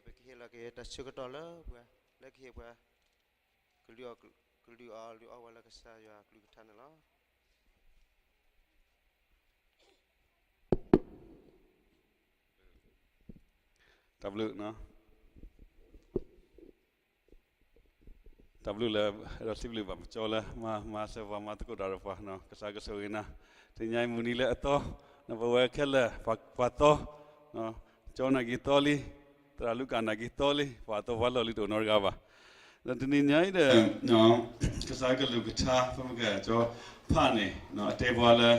ပကဟ့ၣ်လီၤက့ၤတၢ်ဆၢကတီၢ်လၢပှၤ လၢကဟ့ၣ်ပှၤ ကလုၢ်အီၣ်လုၢ်အီဝဲလၢကစၢ်ယွၤကလုၢ်ကထါန့ၣ်လီၤ. တၢ်ဘျုး တၢ်ဘျုးလၢ အဲၣ်ဒိးစံးဘျုးဘၣ်ပကၠီလၢ မၤစၢၤပှၤ မၤသကိးတၢ်ဒီးပှၤ ကစၢ်ကဆိၣ်ဂ့ၤနၤ, တနံၤညါအံၤမုၢ်နံၤလၢအသီ ပဝဲခဲလၢာ် ပှၤသီ ကၠီနာ်က့ၤသီလံ, သရၣ်လူကၣ်နာ်က့ၤသီလံ, ပှၤသီပှၤလီၢ်လံတအိၣ်နီတဂၤဘၣ်. ဒီးတနံၤညါအံၤဒီး ကစၢ်ကလုၢ်ကထါ ပမ့ၢ်ကၠီဖးန့ၣ် အတဲပှၤလၢ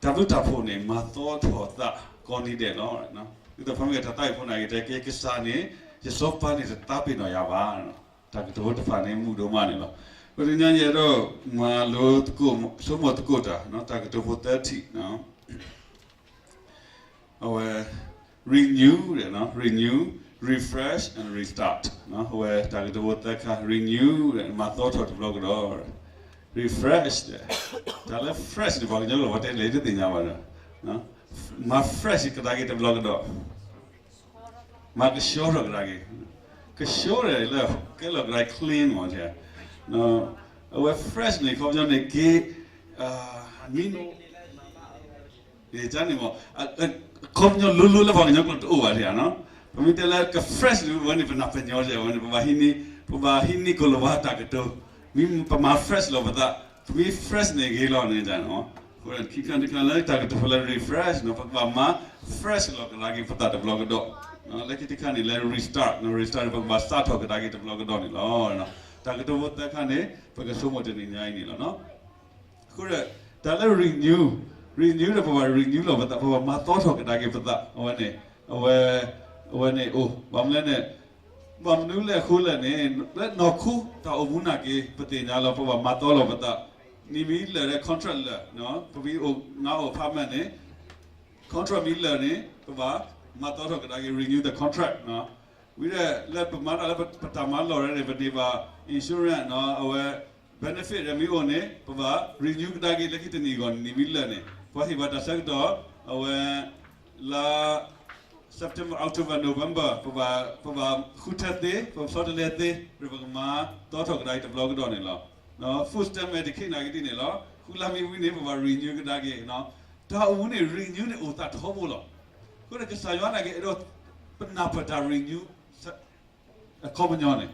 တၢ်ဘျုးတၢ်ဖှိၣ်န့ၣ် မၤသီထီၣ်သးကိးနံၤဒဲးလီၤ. ဒ်သိးပမ့ၢ်ကၠီတၢ်သးအံၤဖိနာ်က့ၤတဲ က့ၤကစၢ်န့ၣ် ယစီၤပၤန့ၣ်တသးပ့ၤနီၣ်ယၤဘၣ်. တၢ်ကတိၤတဖၣ်န့ၣ်မုာ်ဒိၣ်မးန့ၣ်လီၤ. ပတနံၤညါယအဲၣ်ဒိးမၤလိသကိး ဆိကမိၣ်သကိးတၢ် တၢ်ကတိၤဖိသၢထံၣ် အဝဲ renew ဒဲး renew, refresh and restart အဝဲတၢ်ကတိၤဖိသၢခါ renew ဒဲး မၤသီထီၣ်တဘျီကဒီး, refresh ဒဲး တၢ်လၢ fresh န့ၣ် ပှၤကညီကျိာ်ပှၤတဲလဲၣ် တသ့ၣ်ညါဘၣ်ဒီး မၤ fresh ကဒါက့ၤတဘျီကဒီး မၤကဆှီထီၣ်ကဒါက့ၤ, ကဆှီဒဲးလၢကဲလီၤကဒါ clean မ့ၢ် အဝဲ fresh န့ၣ် ခီပညီန့ၣ်က့ၤ မ့ၢ် န့ၣ် ခီပညီလိၤလိၤလၢပှၤကညီကျိာ်တအိၣ်ဘၣ်ထံၣ်ဧါနီၤ, ပမ့ၢ်တဲလၢက fresh န့ၣ် ဝဲန့ၣ် ပနၢ်ပၢၢ်ညီဝဲန့ၣ် ပဘၣ်ဟံးန့ၢ် ပဘၣ်ဟံးန့ၢ်ကိၣ်လၤဝါတၢ်ကတိၤ, မ့ၢ်ပမၤ fresh လီၤပသး, ပမ့ၢ် fresh န့ၣ်ဂ့ၤလီၤန့ၣ်, အဃိခံခါတခါလၢတၢ်ကတိၤလၢ refresh န့ၣ် ပကဘၣ်မၤ fresh လီၤကဒါက့ၤပသးတဘျီကဒီး, လၢခံတခါန့ၣ်လၢ restart န့ၣ် restart န့ၣ် ပကဘၣ်စးထီၣ်ကဒါက့ၤတဘျီကဒီးန့ၣ်လီၤ. တၢ်ကတိၤဖိသၢခါန့ၣ် ပကဆိကမိၣ်တနံၤညါအံၤန့ၣ်လီၤ. အဃိဒီး တၢ်လၢ renew, renew ဒီး ပဘၣ် renew လီၤပသး, ပဘၣ်မၤသီထီၣ်ကဒါက့ၤပသး, အဝဲန့ၣ်, အဝဲ, အဝဲန့ၣ်အိၣ်, ဘၣ်မနုၤလဲၣ်, ဘၣ်မနုၤလဲၣ်အဃိလဲၣ်န့ၣ်, လၢနီၢ်ခိတၢ်အိၣ်မူနာ်က့ၤ ပသ့ၣ်ညါလီၤ ပဘၣ်မၤသီလီၤပသး, နံၣ်မံၤလၢာ်ဒီး contract လၢာ်, ပမ့ၢ်အိၣ် ငါအိၣ် apartment န့ၣ် contract မ့ၢ်လၢာ်န့ၣ် ပဘၣ်မၤသီထီၣ်ကဒါက့ၤ renew the contract ဝံၤဒီး လၢပမၤတၢ်လၢပတၢ်မၤလီၢ်ရဲၣ်န့ၣ် ပန့ၢ်ဘၣ် insurance န့ၣ် အဝဲ benefit ဒီးမ့ၢ်အိၣ်န့ၣ် ပဘၣ် renew ကဒါက့ၤလၢခံတနံၤအဂီၢ် နံၣ်မံၤလၢာ်န့ၣ် ပှၤဟ့ၣ်ဘၣ်တၢ်ဆၢကတီၢ် အဝဲ လါ September, October, November ပဘၣ်, ပဘၣ်ဃုထၢသ့, ပဆီတလဲသ့, ဒီးပကမၤသီထီၣ်ကဒါက့ၤတဘျီကဒီးန့ၣ်လီၤ. food stamp မ့ၢ်တခ့နာ်က့ၤဒ်န့ၣ်လီၤ. ဃုလါမံၤဝံၤန့ၣ် ပဘၣ် renew ကဒါက့ၤ တၢ်အိၣ်မူန့ၣ် renew န့ၣ်အိၣ်သးထီဘိလီၤ. အဃိန့ၣ် ကစၢ်ယွၤနာ်က့ၤအဲၣ်ဒိး ပနၢ်ပၢၢ်တၢ် renew အခီပညီန့ၣ်,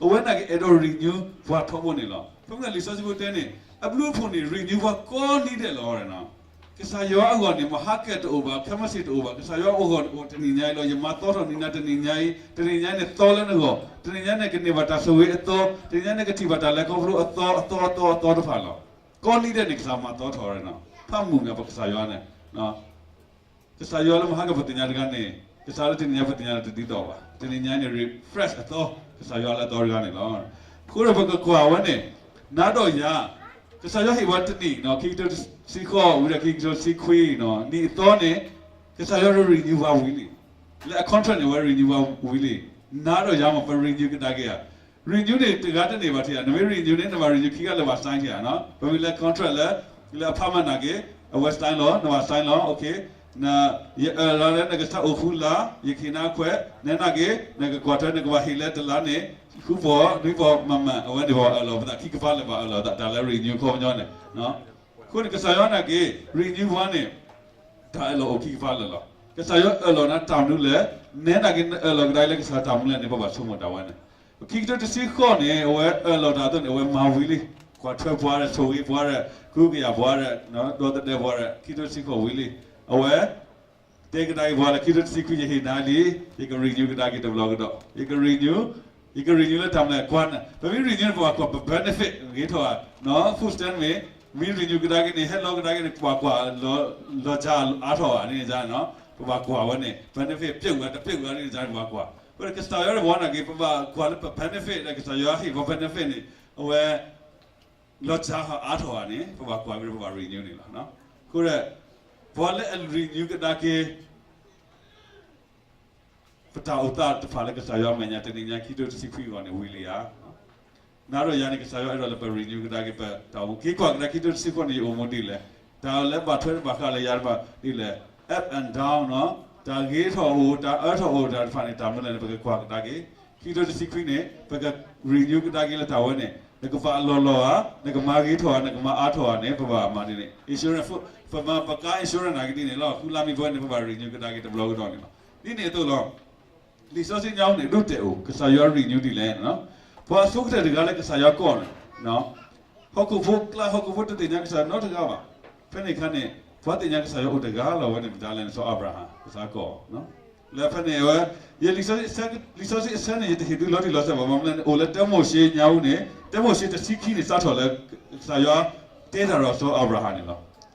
အဝဲနာ်က့ၤအဲၣ်ဒိး renew ပှၤထီဘိန့ၣ်လီၤ. ဖဲမ့ၢ်လံာ်စီဆှံဖိတဲန့ၣ် အဘျုးအဖှိၣ်န့ၣ် renew ပှၤကိးနံၤဒဲးလီၤ. ကစၢ်ယွၤအဂီၢ်န့ၣ် မဟါကဲတအိၣ်ဘၣ်, ခဲမုၢ်ဆ့ၣ်တအိၣ်ဘၣ်, ကစၢ်ယွၤအဂီၢ်န့ၣ်အိၣ်တနံၤညါအံၤလီၤ. ယမၤသီထီၣ်နံၤနၤတနံၤညါအံၤ, တနံၤညါန့ၣ်သီလၢနဂီၢ်, တနံၤညါန့ၣ်ကန့ၢ်ဘၣ်တၢ်ဆိၣ်ဂ့ၤအသီ, တနံၤညါန့ၣ်ကထံၣ်ဘၣ်တၢ်လဲၤခီဖျိအသီ, အသီ, အသီ, အသီတဖၣ်လီၤ. ကိးနံၤဒဲးန့ၣ် ကစၢ်မၤသီထီၣ်ဝဲနီၤ, ဖးမုာ်မးပကစၢ်ယွၤန့ၣ် ကစၢ်ယွၤလၢမဟါကပသ့ၣ်ညါတဂၤန့ၣ် ကစၢ်လၢတနံၤညါပသ့ၣ်ညါတဒ်သိးဘၣ်. တနံၤညါန့ၣ် refresh အသီ, ကစၢ်ယွၤလၢအသီတဂၤန့ၣ်လီၤ. အဃိဒီးပကကွၢ်ဝဲန့ၣ်, နၤဒီးယၤ, ကစၢ်ယွၤဟ့ၣ်ဝဲတနံၣ်နီၤ, ခံကထိတဆံဃိး ဝံၤဒီးခံကထိတဆံခွံနီၤ, နံၣ်အသီန့ၣ် ကစၢ်ယွၤ renew ပှၤဝံၤလံ. လၢအ contract န့ၣ် အဝဲ renew ပှၤဝံၤလံ. နၤဒီးယၤမ့ၢ် ပ renew ကဒါက့ၤဧါ. renew န့ၣ် တဂၤတန့ၢ်ဘၣ်ထံၣ်ဧါ, နမ့ၢ် renew န့ၣ် နဘၣ် renew ခံဂၤလၢဘၣ် sign ထံၣ်ဧါနီၤ. ပမ့ၢ်လၢ contract လၢ လၢအဖးမၤနာ်က့ၤ အဝဲ sign လီၤ, နဘၣ် sign လီၤ, okay, ယအၢၣ်လီၤလၢနကစၢ်အိၣ်ဃုလါ, ယကဟ့ၣ်နၤခွဲး, နဲနာ်က့ၤ နကကွၢ်ထွဲ နကဘၣ်ဟ့ၣ်လၢတလါန့ၣ် ဃုပီၢ် နွံပီၢ် မၤမၤ အဝဲန့ၣ်ပှၤအၢၣ်လီၤပသး ခံကပၤလၢာ်ဘၣ်အၢၣ်လီၤပသး တၢ်လၢ renew ခီပညီန့ၣ်. အဃိန့ၣ် ကစၢ်ယွၤနာ်က့ၤ renew ပှၤန့ၣ် တၢ်အၢၣ်လီၤအိၣ်ခံကပၤလၢာ်လီၤ. ကစၢ်ယွၤအၢၣ်လီၤနၤတၢ်မနုၤလဲၣ်, နဲနာ်က့ၤ နအၢၣ်လီၤကဒါလၢကစၢ်တၢ်မနုၤလဲၣ်န့ၣ် ပဘၣ်ဆိကမိၣ်တၢ်ဝဲန့ၣ်. ခံကထိတဆံဃိးန့ၣ် အဝဲအၢၣ်လီၤတၢ်အသိးန့ၣ် အဝဲမၤဝံၤလံ. ကွၢ်ထွဲပှၤဒီး ဆိၣ်ဂ့ၤပှၤဒီး ကဟုကယာ်ပှၤဒီး ဒီသဒၢပှၤဒီး ခံကထိတဆံဃိးဝံၤလံ. အဝဲ တဲကဒါက့ၤပှၤလၢ ခံကထိတဆံခွံ ယဟ့ၣ်နၤလံ, ယက renew ကဒါက့ၤတဘျီကဒီး, ယက renew, ယက renew လၢတၢ်မနုၤလဲၣ် ကွၢ်, ပမ့ၢ် renew န့ၣ် ပဘၣ်ကွၢ်ပ benefit ဂ့ၤထီၣ်ဧါ, food stamp မ့ၢ် မ့ၢ် renew ကဒါက့ၤန့ၣ် ဟဲလီၤကဒါက့ၤန့ၣ် ပဘၣ်ကွၢ် လီၤစှၤအါထီၣ်ဧါန့ၣ်န့ၣ်, ပဘၣ်ကွၢ်ဝဲန့ၣ် benefit ပျဲဝဲတပျဲဝဲန့ၣ်န့ၣ် ပဘၣ်ကွၢ်. အဃိဒီးကစၢ်ယွၤန့ၣ် ပဝဲနာ်က့ၤ ပဘၣ်ကွၢ်လၢပ benefit ဒီး ကစၢ်ယွၤဟ့ၣ်ပှၤ benefit န့ၣ် အဝဲ လီၤစှၤအါထီၣ်ဧါန့ၣ် ပဘၣ်ကွၢ်ဝံၤဒီးပဘၣ် renew န့ၣ်လီၤ. အဃိဒီး ပှၤလၢအ renew ကဒါက့ၤ ပတၢ်အိၣ်သးတဖၣ်လၢကစၢ်ယွၤအမဲာ်ညါ တနံၤညါ ခံကထိတဆံခွံအဂီၢ်န့ၣ် ဝံၤလံဧါ. နၤဒီးယၤန့ၣ် ကစၢ်ယွၤအဲၣ်ဒိးလၢပ renew ကဒါက့ၤပတၢ်အိၣ်မူ, က့ၤကွၢ်ကဒါ ခံကထိတဆံဃိးန့ၣ် ယအိၣ်မူဒ်လဲၣ်, တၢ်လၢဘၣ်ထွဲဘၣ်ဃးလၢယၤတဖၣ်ဒ်လဲၣ်, up and down နီၤ တၢ်ဂ့ၤထီၣ်အိၣ် တၢ်အၢထီၣ်အိၣ်တၢ်တဖၣ်န့ၣ် တၢ်မနုၤလဲၣ်န့ၣ် ပကကွၢ်ကဒါက့ၤ ခံကထိတဆံခွံန့ၣ် ပက renew ကဒါက့ၤလၢတၢ်ဝဲန့ၣ် နကဘၣ်အလီၢ်လီၢ်ဧါ နကမၤဂ့ၤထီၣ်ဧါ နကမၤအါထီၣ်ဧါန့ၣ် ပဘၣ်မၤဒ်န့ၣ် insurance ပမၤပကါ insurance နာ်က့ဒ်န့ၣ်လီၤ. ဃုလါမ့ၢ်ပဝဲန့ၣ် ပဘၣ် renew ကဒါက့ၤတဘျီကဒီးန့ၣ်လီၤ. ဒ်န့ၣ်အသိးလီၤ. လံာ်စီဆှံညါအူန့ၣ် ဒိၣ်တဲာ်အိၣ် ကစၢ်ယွၤ renew ဒ်လဲၣ်န့ၣ်လီၤ. ပှၤအဆိကတၢၢ်တဂၤလၢကစၢ်ယွၤကိးန့ၣ် ဟီၣ်ခိၣ်ဖိကျါ ဟီၣ်ခိၣ်ဖိတသ့ၣ်ညါကစၢ်ယွၤနီတဂၤဘၣ်. ဖဲန့ၣ်အခါန့ၣ် ပှၤသ့ၣ်ညါကစၢ်ယွၤအိၣ်တဂၤလီၤ. အဝဲန့ၣ်မတၤလဲၣ်န့ၣ် စီၤအၤဘြၤဟၣ် ကစၢ်ယွၤကိး လၢဖဲန့ၣ်အဝဲ ယ လံာ်စီဆှံအဆၢန့ၣ် ယတဟ့ၣ်သုလီၤတံၢ်လီၤဆဲးဘၣ် မ့ၢ်မနုၤလဲၣ်န့ၣ် အိၣ်လၢတၢမိၤၡ့ညါအူန့ၣ် တၢမိၤၡ့တဆံခံန့ၣ် စးထီၣ်လၢ ကစၢ်ယွၤတဲတၢ်ဒီးစီၤအၤဘြၤဟၣ်န့ၣ်လီၤ.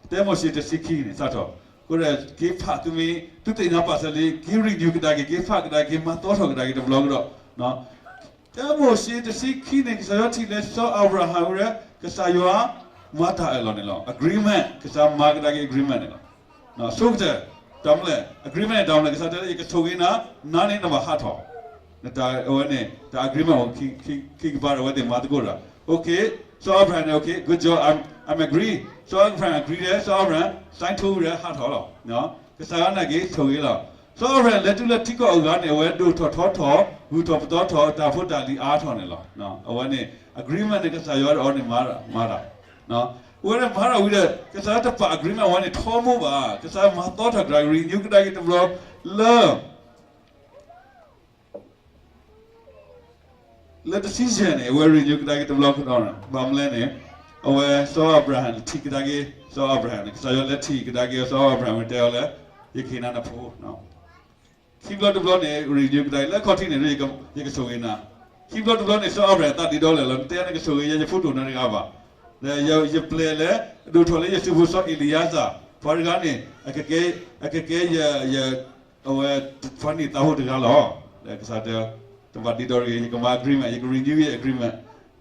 တၢမိၤၡ့တဆံခံန့ၣ် စးထီၣ် အဃိဒီး က့ၤဖးသုမ့ၢ် သုသ့ၣ်ညါပာ်စၢၤလံ က့ၤ renew ကဒါက့ၤ က့ၤဖးကဒါက့ၤ က့ၤမၤသီထီၣ်ကဒါက့ၤတဘျီကဒီး တၢမိၤၡ့တဆံခံန့ၣ် ကစၢ်ယွၤထံၣ်လၢစီၤအၤဘြၤဟၣ်ဝဲ ကစၢ်ယွၤမၤတၢ်အၢၣ်လီၤန့ၣ်လီၤ. agreement ကစၢ်မၤကဒါက့ၤ agreement န့ၣ်လီၤ. ဆိကတၢၢ် တၢ်မနုၤလဲၣ် agreement န့ၣ် တၢ်မနုၤလဲၣ် ကစၢ်တဲလၢယကဆိၣ်ဂ့ၤနၤ နၤန့ၣ်နဘၣ်ဟးထီၣ် နတၢ်အဝဲန့ၣ် တၢ် agreement အိၣ် ခံကပၤဒီးအဝဲသ့ၣ်မၤသကိးတၢ် okay စီၤအၤဘြၤဟၣ်န့ၣ် okay good job I'm agree စီၤအၤဘြၤဟၣ် agree ဒီး စီၤအၤဘြၤဟၣ် sign ထိုးဝဲဒီးဟးထီၣ်လီၤ. ကစၢ်ယွၤနာ်က့ၤဆိၣ်ဂ့ၤလီၤ. စီၤအၤဘြၤဟၣ်လဲၤတုၤလၢထံကီၢ်အဂၤန့ၣ် အဝဲဒိၣ်ထီၣ်ထီထီၣ် ဂုၢ်ထီၣ်ပသီထီၣ် တၢ်ဖိတၢ်လံၤအါထီၣ်န့ၣ်လီၤ. အဝဲန့ၣ် agreement န့ၣ် ကစၢ်ယွၤဒီးအီၤန့ၣ်မၤတၢ် အဝဲန့ၣ်မၤထီၣ်ဝံၤဒီး ကစၢ်ယွၤတပာ် agreement အဝဲန့ၣ်ထီဘိဘၣ် ကစၢ်ယွၤမၤသီထီၣ်ကဒါက့ၤ renew ကဒါက့ၤတဘျီ လၢ လၢတဆံယဲၢ်န့ၣ် အဝဲ renew ကဒါက့ၤတဘျီကဒီးန့ၣ် ဘၣ်မနုၤလဲၣ်န့ၣ် အဝဲစီၤအၤဘြၤဟၣ်ထံၣ်ကဒါက့ၤ စီၤအၤဘြၤဟၣ်န့ၣ် ကစၢ်ယွၤလဲၤထံၣ်ကဒါက့ၤ စီၤအၤဘြၤဟၣ်ဝဲတဲအီၤလၢ ယကဟ့ၣ်နၤနဖိ ခံဘျီတဘျီန့ၣ် renew ကဒါက့ၤ လၢခီၣ်ထံးန့ၣ် ယကဆိၣ်ဂ့ၤနၤ ခံဘျီတဘျီန့ၣ် စီၤအၤဘြၤဟၣ်သးဒ့ဒီလၢာ်လီၤ နတဲန့ၣ် ကဆိၣ်ဂ့ၤယၤ ယဖိတအိၣ်နီတဂၤဘၣ် ဒီးယပျဲၢ်လၢ ဒိၣ်ထီၣ်လၢယစုပူၤစီၤအ့လံယၤစၤ ပှၤတဂၤန့ၣ် အကကဲ အကကဲယ အဝဲ ပှၤန့ၢ်သးဖိတဂၤလီၤ. ဒီးကစၢ်တဲ တဘၣ်ဒ့ဒီတဂ့ၤ ယကမၤ agreement ယက renew ယ agreement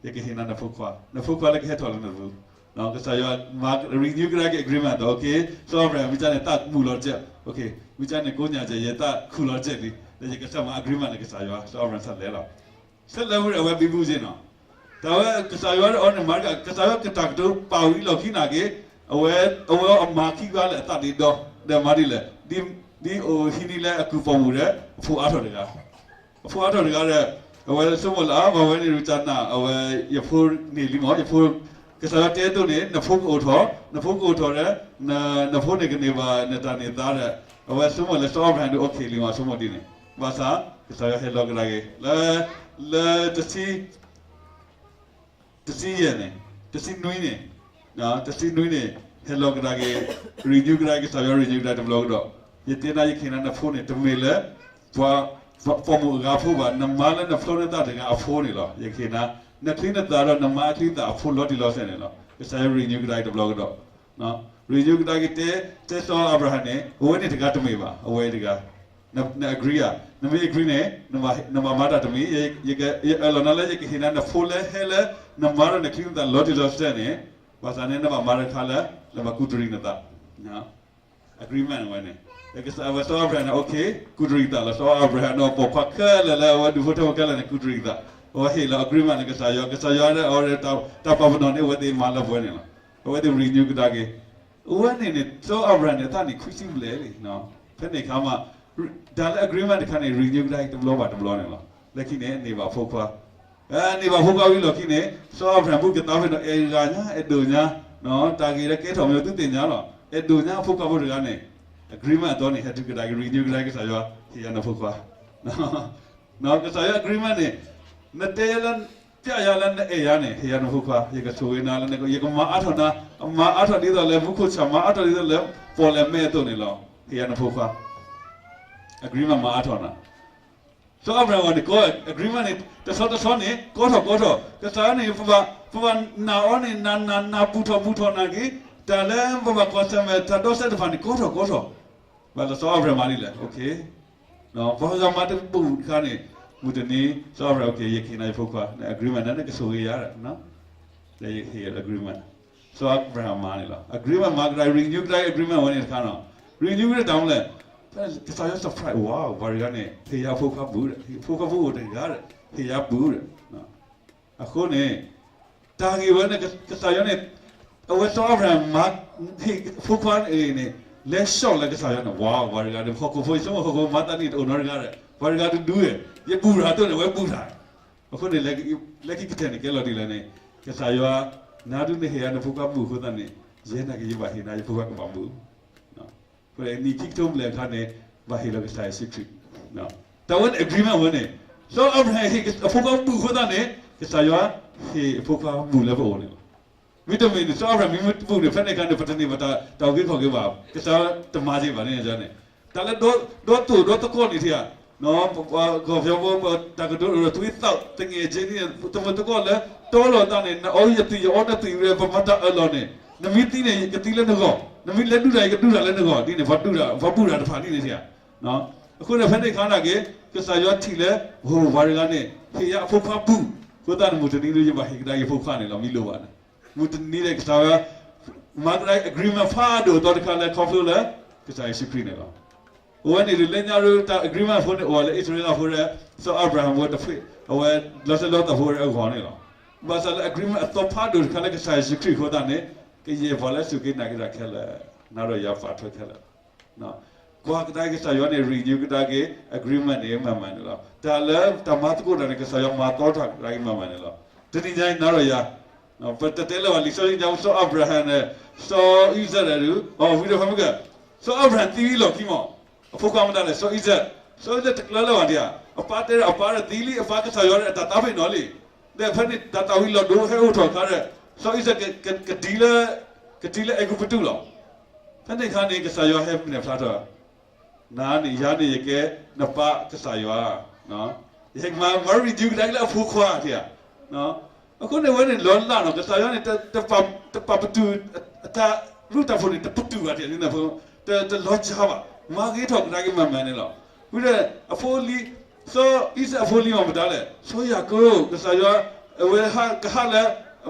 ယကဟ့ၣ်နၤနဖိခွါ နဖိခွါလၢကဟဲထီၣ်လၢနပူၤ ကစၢ်ယွၤမၤ renew ကဒါက့ၤ agreement ဒီး okay စီၤအၤဘြၤဟၣ် မ့ၢ်ကန့ၣ် သးမုာ်လီၤတစဲး okay မ့ၢ်ကန့ၣ် ကိးညါကဲ ယသးခုလီၤတစဲးလံ ဒီးယကစၢ်မၤ agreement လၢကစၢ်ယွၤ စီၤအၤဘြၤဟၣ်ဆၢလဲၤလီၤ ဆၢလဲၤဝဲဒီးအဝဲဘံဘူစ့ၢ်နီၤ တၢ်ဝဲကစၢ်ယွၤဒီးအီၤန့ၣ်မၤတက့ၢ် ကစၢ်ယွၤကတၢ်ကတိၤပာ်ဝံၤလီၢ်ခံနာ်က့ အဝဲ အဝဲအမၤခံဂၤလၢအသးဒ့ဒီ ဒီးမၤဒ်လဲၣ် ဒ်အိၣ်ဟံးန့ၢ်လၢအကုၢ်ပိာ်မုၣ်ဒီး အဖိအါထီၣ်တဂၤ အဖိအါထီၣ်တဂၤဒီး အဝဲဆိကမိၣ်လၢ အါ မ့ၢ်ဝဲန့ၣ် ရူၤတၢ်နာ် အဝဲ ယဖိန့ၢ်လံမး ယဖိ ကစၢ်ယွၤတဲဒိၣ်န့ၣ် နဖိကအိၣ်ထီၣ် နဖိကအိၣ်ထီၣ်ဒီး နဖိန့ၣ်ကန့ၢ်ဘၣ်နတၢ်န့ၢ်သါဒီး အဝဲဆိကမိၣ်လၢစီၤအၤဘြၤဟၣ်ဒုး okay လံမး ဆိကမိၣ်ဒ်န့ၣ် ဘၣ်ဆၣ် ကစၢ်ယွၤဟဲလီၤကဒါက့ၤ လၢ လၢ တဆံယဲၢ်န့ၣ် တဆံနွံန့ၣ် တဆံနွံန့ၣ် ဟဲလီၤကဒါက့ၤ renew ကဒါက့ၤ ကစၢ်ယွၤ renew ကဒါတဘျီကဒီး ယတဲနၤ ယကဟ့ၣ်နၤနဖိန့ၣ် တမ့ၢ်လၢ ပှၤပိာ်မုၣ်အဂၤအဖိဘၣ် နမါလၢနဖျီနသးတဂၤအဖိန့ၣ်လီၤ. ယကဟ့ၣ်နၤ နချံနသၣ်ဒီးနမါအချံနသၣ်အဖိလီၤတံၢ်လီၤဆဲးန့ၣ်လီၤ. ကစၢ်ယွၤ renew ကဒါက့ၤတဘျီကဒီး renew ကဒါက့ၤတဲ တဲစီၤအၤဘြၤဟၣ်န့ၣ် အဝဲန့ၣ်တဂၤတမ့ၢ်ဘၣ် အဝဲတဂၤ န agree ဧါ နမ့ၢ် agree န့ၣ် နဘၣ်မၤတၢ်တမံၤ ယအၢၣ်လီၤနၤလၢယကဟ့ၣ်နၤနဖိလၢဟဲလၢ နမါဒီးနချံနသၣ်လီၤတံၢ်လီၤဆဲးန့ၣ် ဘၣ်ဆၣ်န့ၣ် နဘၣ်မၤတခါလၢ နဘၣ်ကူးတရံးနသး agreement ဝဲန့ၣ် အဝဲစီၤအၤဘြၤဟၣ်န့ၣ် okay ကူးတရံးသးလီၤ. စီၤအၤဘြၤဟၣ်န့ၣ် ပိာ်ခွါခဲလၢာ်လၢအဝဲဒူၣ်ဖိထၢဖိခဲလၢာ်န့ၣ် ကူးတရံးသး အဝဲဟ့ၣ်လီၤ agreement န့ၣ် ကစၢ်ယွၤ ကစၢ်ယွၤန့ၣ် အဝဲတၢ်ပာ်ပနီၣ်န့ၣ် အဝဲသ့ၣ်မၤလၢပှဲၤန့ၣ်လီၤ. အဝဲသ့ၣ် renew ကဒါက့ၤ အဝဲန့ၣ်န့ၣ် စီၤအၤဘြၤဟၣ်န့ၣ် အသးန့ၣ်ခွံဆံဘျဲၣ်လံ ဖဲန့ၣ်အခါမး တၢ်လၢ agreement တခါန့ၣ် renew ကဒါက့ၤတဘျီဘၣ်တဘျီန့ၣ်လီၤ. လၢခံန့ၣ် န့ၢ်ဘၣ်ဖိခွါ န့ၢ်ဘၣ်ဖိခွါဝံၤလီၢ်ခံန့ၣ် စီၤအၤဘြၤဟၣ်ဘူးကသးဖဲဒီး အဲၣ်ဂၤညါ အဲၣ်ဒိၣ်ညါ တၢ်ဂ့ၢ်လၢကဲထီၣ်မ့ၢ်သုသ့ၣ်ညါလီၤ. အဲၣ်ဒိၣ်ညါအဖိခွါဖိတဂၤန့ၣ် agreement အသီန့ၣ် ဟဲတုၤကဒါက့ၤ renew ကဒါက့ၤ ကစၢ်ယွၤ ဟ့ၣ်ယၤနဖိခွါ ကစၢ်ယွၤ agreement န့ၣ် နတဲလၢ ပျဲယၤလၢနအဲၣ်ယၤန့ၣ် ဟ့ၣ်ယၤနဖိခွါ ယကဆိၣ်ဂ့ၤနၤလၢ ယကမၤအါထီၣ်နၤ မၤအါထီၣ်ဒ်သိးလၢမူခိၣ်ဆၣ် မၤအါထီၣ်ဒ်သိးလၢ ပီၣ်လဲၣ်မဲအသိးန့ၣ်လီၤ. ဟ့ၣ်ယၤနဖိခွါ agreement မၤအါထီၣ်နၤ စီၤအၤဘြၤဟၣ်န့ၣ် ကီ agreement န့ၣ် တဆီတဆီန့ၣ် ကီထီၣ်ကီထီၣ် ကစၢ်ယွၤန့ၣ် ပဘၣ် ပဘၣ်နာ်အီၤန့ၣ် နာ်နာ်နာ်ပူၤထီၣ်ပူၤထီၣ်နာ်က့ၤ တၢ်လၢပဘၣ်ကွၢ်ဆၢၣ်မဲာ်တၢ်ဒီစဲးတဖၣ်န့ၣ် ကီထီၣ်ကီထီၣ် ဘၣ်လၢစီၤအၤဘြၤဟၣ်မၤဒ်လဲၣ် okay ပှၤဂၤမၤတဘူၣ်တခါန့ၣ် မုၢ်တနံၤ စီၤအၤဘြၤဟၣ် okay ယကဟ့ၣ်နၤယဖိခွါ န agreement န့ၣ် နကဆိၣ်ဂ့ၤယၤ ယဟ့ၣ် agreement စီၤအၤဘြၤဟၣ်မၤန့ၣ်လီၤ. agreement မၤကဒါ renew ကဒါ agreement ဝဲန့ၣ်တခါနီၤ renew ကဒါတၢ်မနုၤလဲၣ် ကစၢ်ယွၤ surprise ဝါ ပှၤတဂၤန့ၣ် ဟ့ၣ်ယၤဖိခွါဘူးဒီး ဖိခွါဖိအိၣ်တဂၤဒီး ဟ့ၣ်ယၤဘူးဒီး အဃိန့ၣ် တၢ်ဂ့ၢ်ဝဲန့ၣ် ကစၢ်ယွၤန့ၣ် အဝဲစီၤအၤဘြၤဟၣ်မၤ ဟ့ၣ်ဖိခွါန့ၣ် လဲၤဆှီၣ်လၢကစၢ်ယွၤန့ၣ် ဝါ ပှၤတဂၤန့ၣ် ဟီၣ်ခိၣ်ဖိ ယဆိကမိၣ်ဟီၣ်ခိၣ်ဖိမၤသးနံၣ်တအိၣ်နီတဂၤဒီး ပှၤတဂၤတဒူဝဲ ယဘူၣ်တၢ်တိၢ်န့ၣ် အဝဲဘူၣ်တၢ်. အဃိန့ၣ် လၢခံကတၢၢ်န့ၣ် ကဲလီၤဒ်လဲၣ်န့ၣ် ကစၢ်ယွၤ နၤဒုးနဟ့ၣ်ယၤနဖိခွါဘူၣ်အဃိသတးန့ၣ် ယဲနာ်က့ၤယဘၣ်ဟ့ၣ်နၤယဖိခွါကဘၣ်ဘူၣ် အဃိန့ၣ် နံၣ်ခံကထိဘျဲၣ်အခါန့ၣ် ဘၣ်ဟ့ၣ်လီၤကစၢ်ယ့ၣ်ၡူးခရံာ် တၢ်ဝဲန့ၣ် agreement ဝဲန့ၣ် စီၤအၤဘြၤဟၣ်ဟ့ၣ်အဖိခွါဘူၣ်အဃိသတးန့ၣ် ကစၢ်ယွၤဟ့ၣ်အဖိခွါဘူၣ်လၢပအိၣ်န့ၣ်လီၤ. မ့တမ့ၢ်န့ၣ် စီၤအၤဘြၤဟၣ်မ့ၢ်တဘူၣ်န့ၣ် ဖဲန့ၣ်အခါန့ၣ် ပတန့ၢ်ဘၣ်တၢ်အုၣ်က့ၤခီၣ်က့ၤဘၣ်. ကစၢ်ယွၤတမၤက့ၤဘၣ်န့ၣ်န့ၣ် တၢ်လၢဒီသိၣ်ဒီသကိးန့ၣ်ထံၣ်ဧါ ကီၢ်ပယီၤဖိ တၢ်ကတိၤ တသွံသး သငယ်ချင်းန့ၣ် တမုာ်တကိးလၢ တီလီၤသးန့ၣ် နအီယသွံၣ် ယအီနသွံၣ်ဝဲ ပမၤတၢ်အၢၣ်လီၤန့ၣ် နမ့ၢ်သံန့ၣ် ယကသံလၢနဂီၢ်, နမ့ၢ်လဲၤဒုးတၢ် ယကဒုးတၢ်လၢနဂီၢ် ဒ်န့ၣ် ပှၤဒုးတၢ် ပှၤဘူၣ်တၢ်တဖၣ်ဒ်န့ၣ်ထံၣ်ဧါ. အဃိန့ၣ် ဖဲန့ၣ်အခါန့ၣ်က့ၤ ကစၢ်ယွၤထံၣ်လၢ ပှၤတဂၤန့ၣ် ဟ့ၣ်ယၤအဖိခွါဘူၣ် အဃိသတးန့ၣ် မုၢ်တနံၤဒီး ယဘၣ်ဟ့ၣ်ကဒါက့ၤယဖိခွါန့ၣ်လီၤ မ့ၢ်လိၣ်ဘၣ်န့ၣ် မုၢ်တနံၤဒီး ကစၢ်ယွၤ မၤကဒါ agreement ဖးဒိၣ်အသီတခါလၢ ခီဖျိလၢ ကစၢ်ယ့ၣ်ၡူးခရံာ်န့ၣ်လီၤ. အဝဲန့ၣ်ဒုး လၢညါဒုး တၢ် agreement ဖိန့ၣ် အိၣ်ဝဲလၢအံၣ်စရ့လးဖိဒီး စီၤအၤဘြၤဟၣ်ဖိတဖု အဝဲ လီၤစၢၤလီၤသွဲၣ်ဖိဒီးအဂီၢ်န့ၣ်လီၤ. ဘၣ်ဆၣ်လၢ agreement အသီဖးဒိၣ်တခါလၢကစၢ်ယ့ၣ်ၡူးခရံာ်အဃိသတးန့ၣ် ကယဲၢ်ပှၤလၢအစူၢ်က့ၤနာ်က့ၤတၢ်ခဲလၢာ် နၤဒီးယၤပာ်ထွဲခဲလၢာ် ကွၢ်ကဒါက့ၤကစၢ်ယွၤန့ၣ် renew ကဒါက့ၤ agreement န့ၣ်မၤမၤန့ၣ်လီၤ. တၢ်လၢတၢ်မၤသကိးတၢ်န့ၣ် ကစၢ်ယွၤမၤသီတၢ်ကဒါက့ၤမၤမၤန့ၣ်လီၤ. တနံၤညါအံၤ နၤဒီးယၤ ပတတဲလၢၤဘၣ် လံာ်စီဆှံညါ စီၤအၤဘြၤဟၣ်န့ၣ် စီၤအံၣ်စၢၣ်ဒီး အီၤဝံၤဒီးဖဲမုၢ်က စီၤအၤဘြၤဟၣ်သံဝံၤလီၢ်ခံမး အဖိခွါမတၤလဲၣ် စီၤအံၣ်စၢၣ်, စီၤအံၣ်စၢၣ်တကျၢၤလၢၤဘၣ်ဒံးဧါ, အပၢ်တဲဒီးအပၢ်ဒီးသံလံ အပၢ်ကစၢ်ယွၤဒီးအတၢ်သးပ့ၤနီၣ်လံ. ဒီးဖဲန့ၣ်တၢ်သးဝံၤလီၤဒိဟဲအိၣ်ထီၣ်အခါဒီး စီၤအံၣ်စၢၣ် ကဒ်လၢ ကဒ်လၢအဲၤကူပတူးလီၤ. ဖဲန့ၣ်အခါန့ၣ် ကစၢ်ယွၤဟဲနဲၣ်ဖျါထီၣ် နၤန့ၣ် ယၤန့ၣ် ယကဲနပၢ်ကစၢ်ယွၤ, ယဟဲကမၤ မၤ renew ကဒါက့ၤလၢအဖိခွါဧါ. အဃိန့ၣ် အဝဲန့ၣ်လီၤလးနီၤ ကစၢ်ယွၤန့ၣ် တပာ်ပတုာ် အတၢ်ရူၢ်တၢ်ဖိးန့ၣ် တပတုာ်ဘၣ် တလီၤစှၤဘၣ်, မၤဂ့ၤထီၣ်ကဒါက့ၤမၤမၤန့ၣ်လီၤ. ဝံၤဒီး အဖိလံၤ စီၤအံၤစဲးအဖိလံၤမ့ၢ်မတၤလဲၣ် စီၤယၤကိာ် ကစၢ်ယွၤ အဝဲကဟးလၢ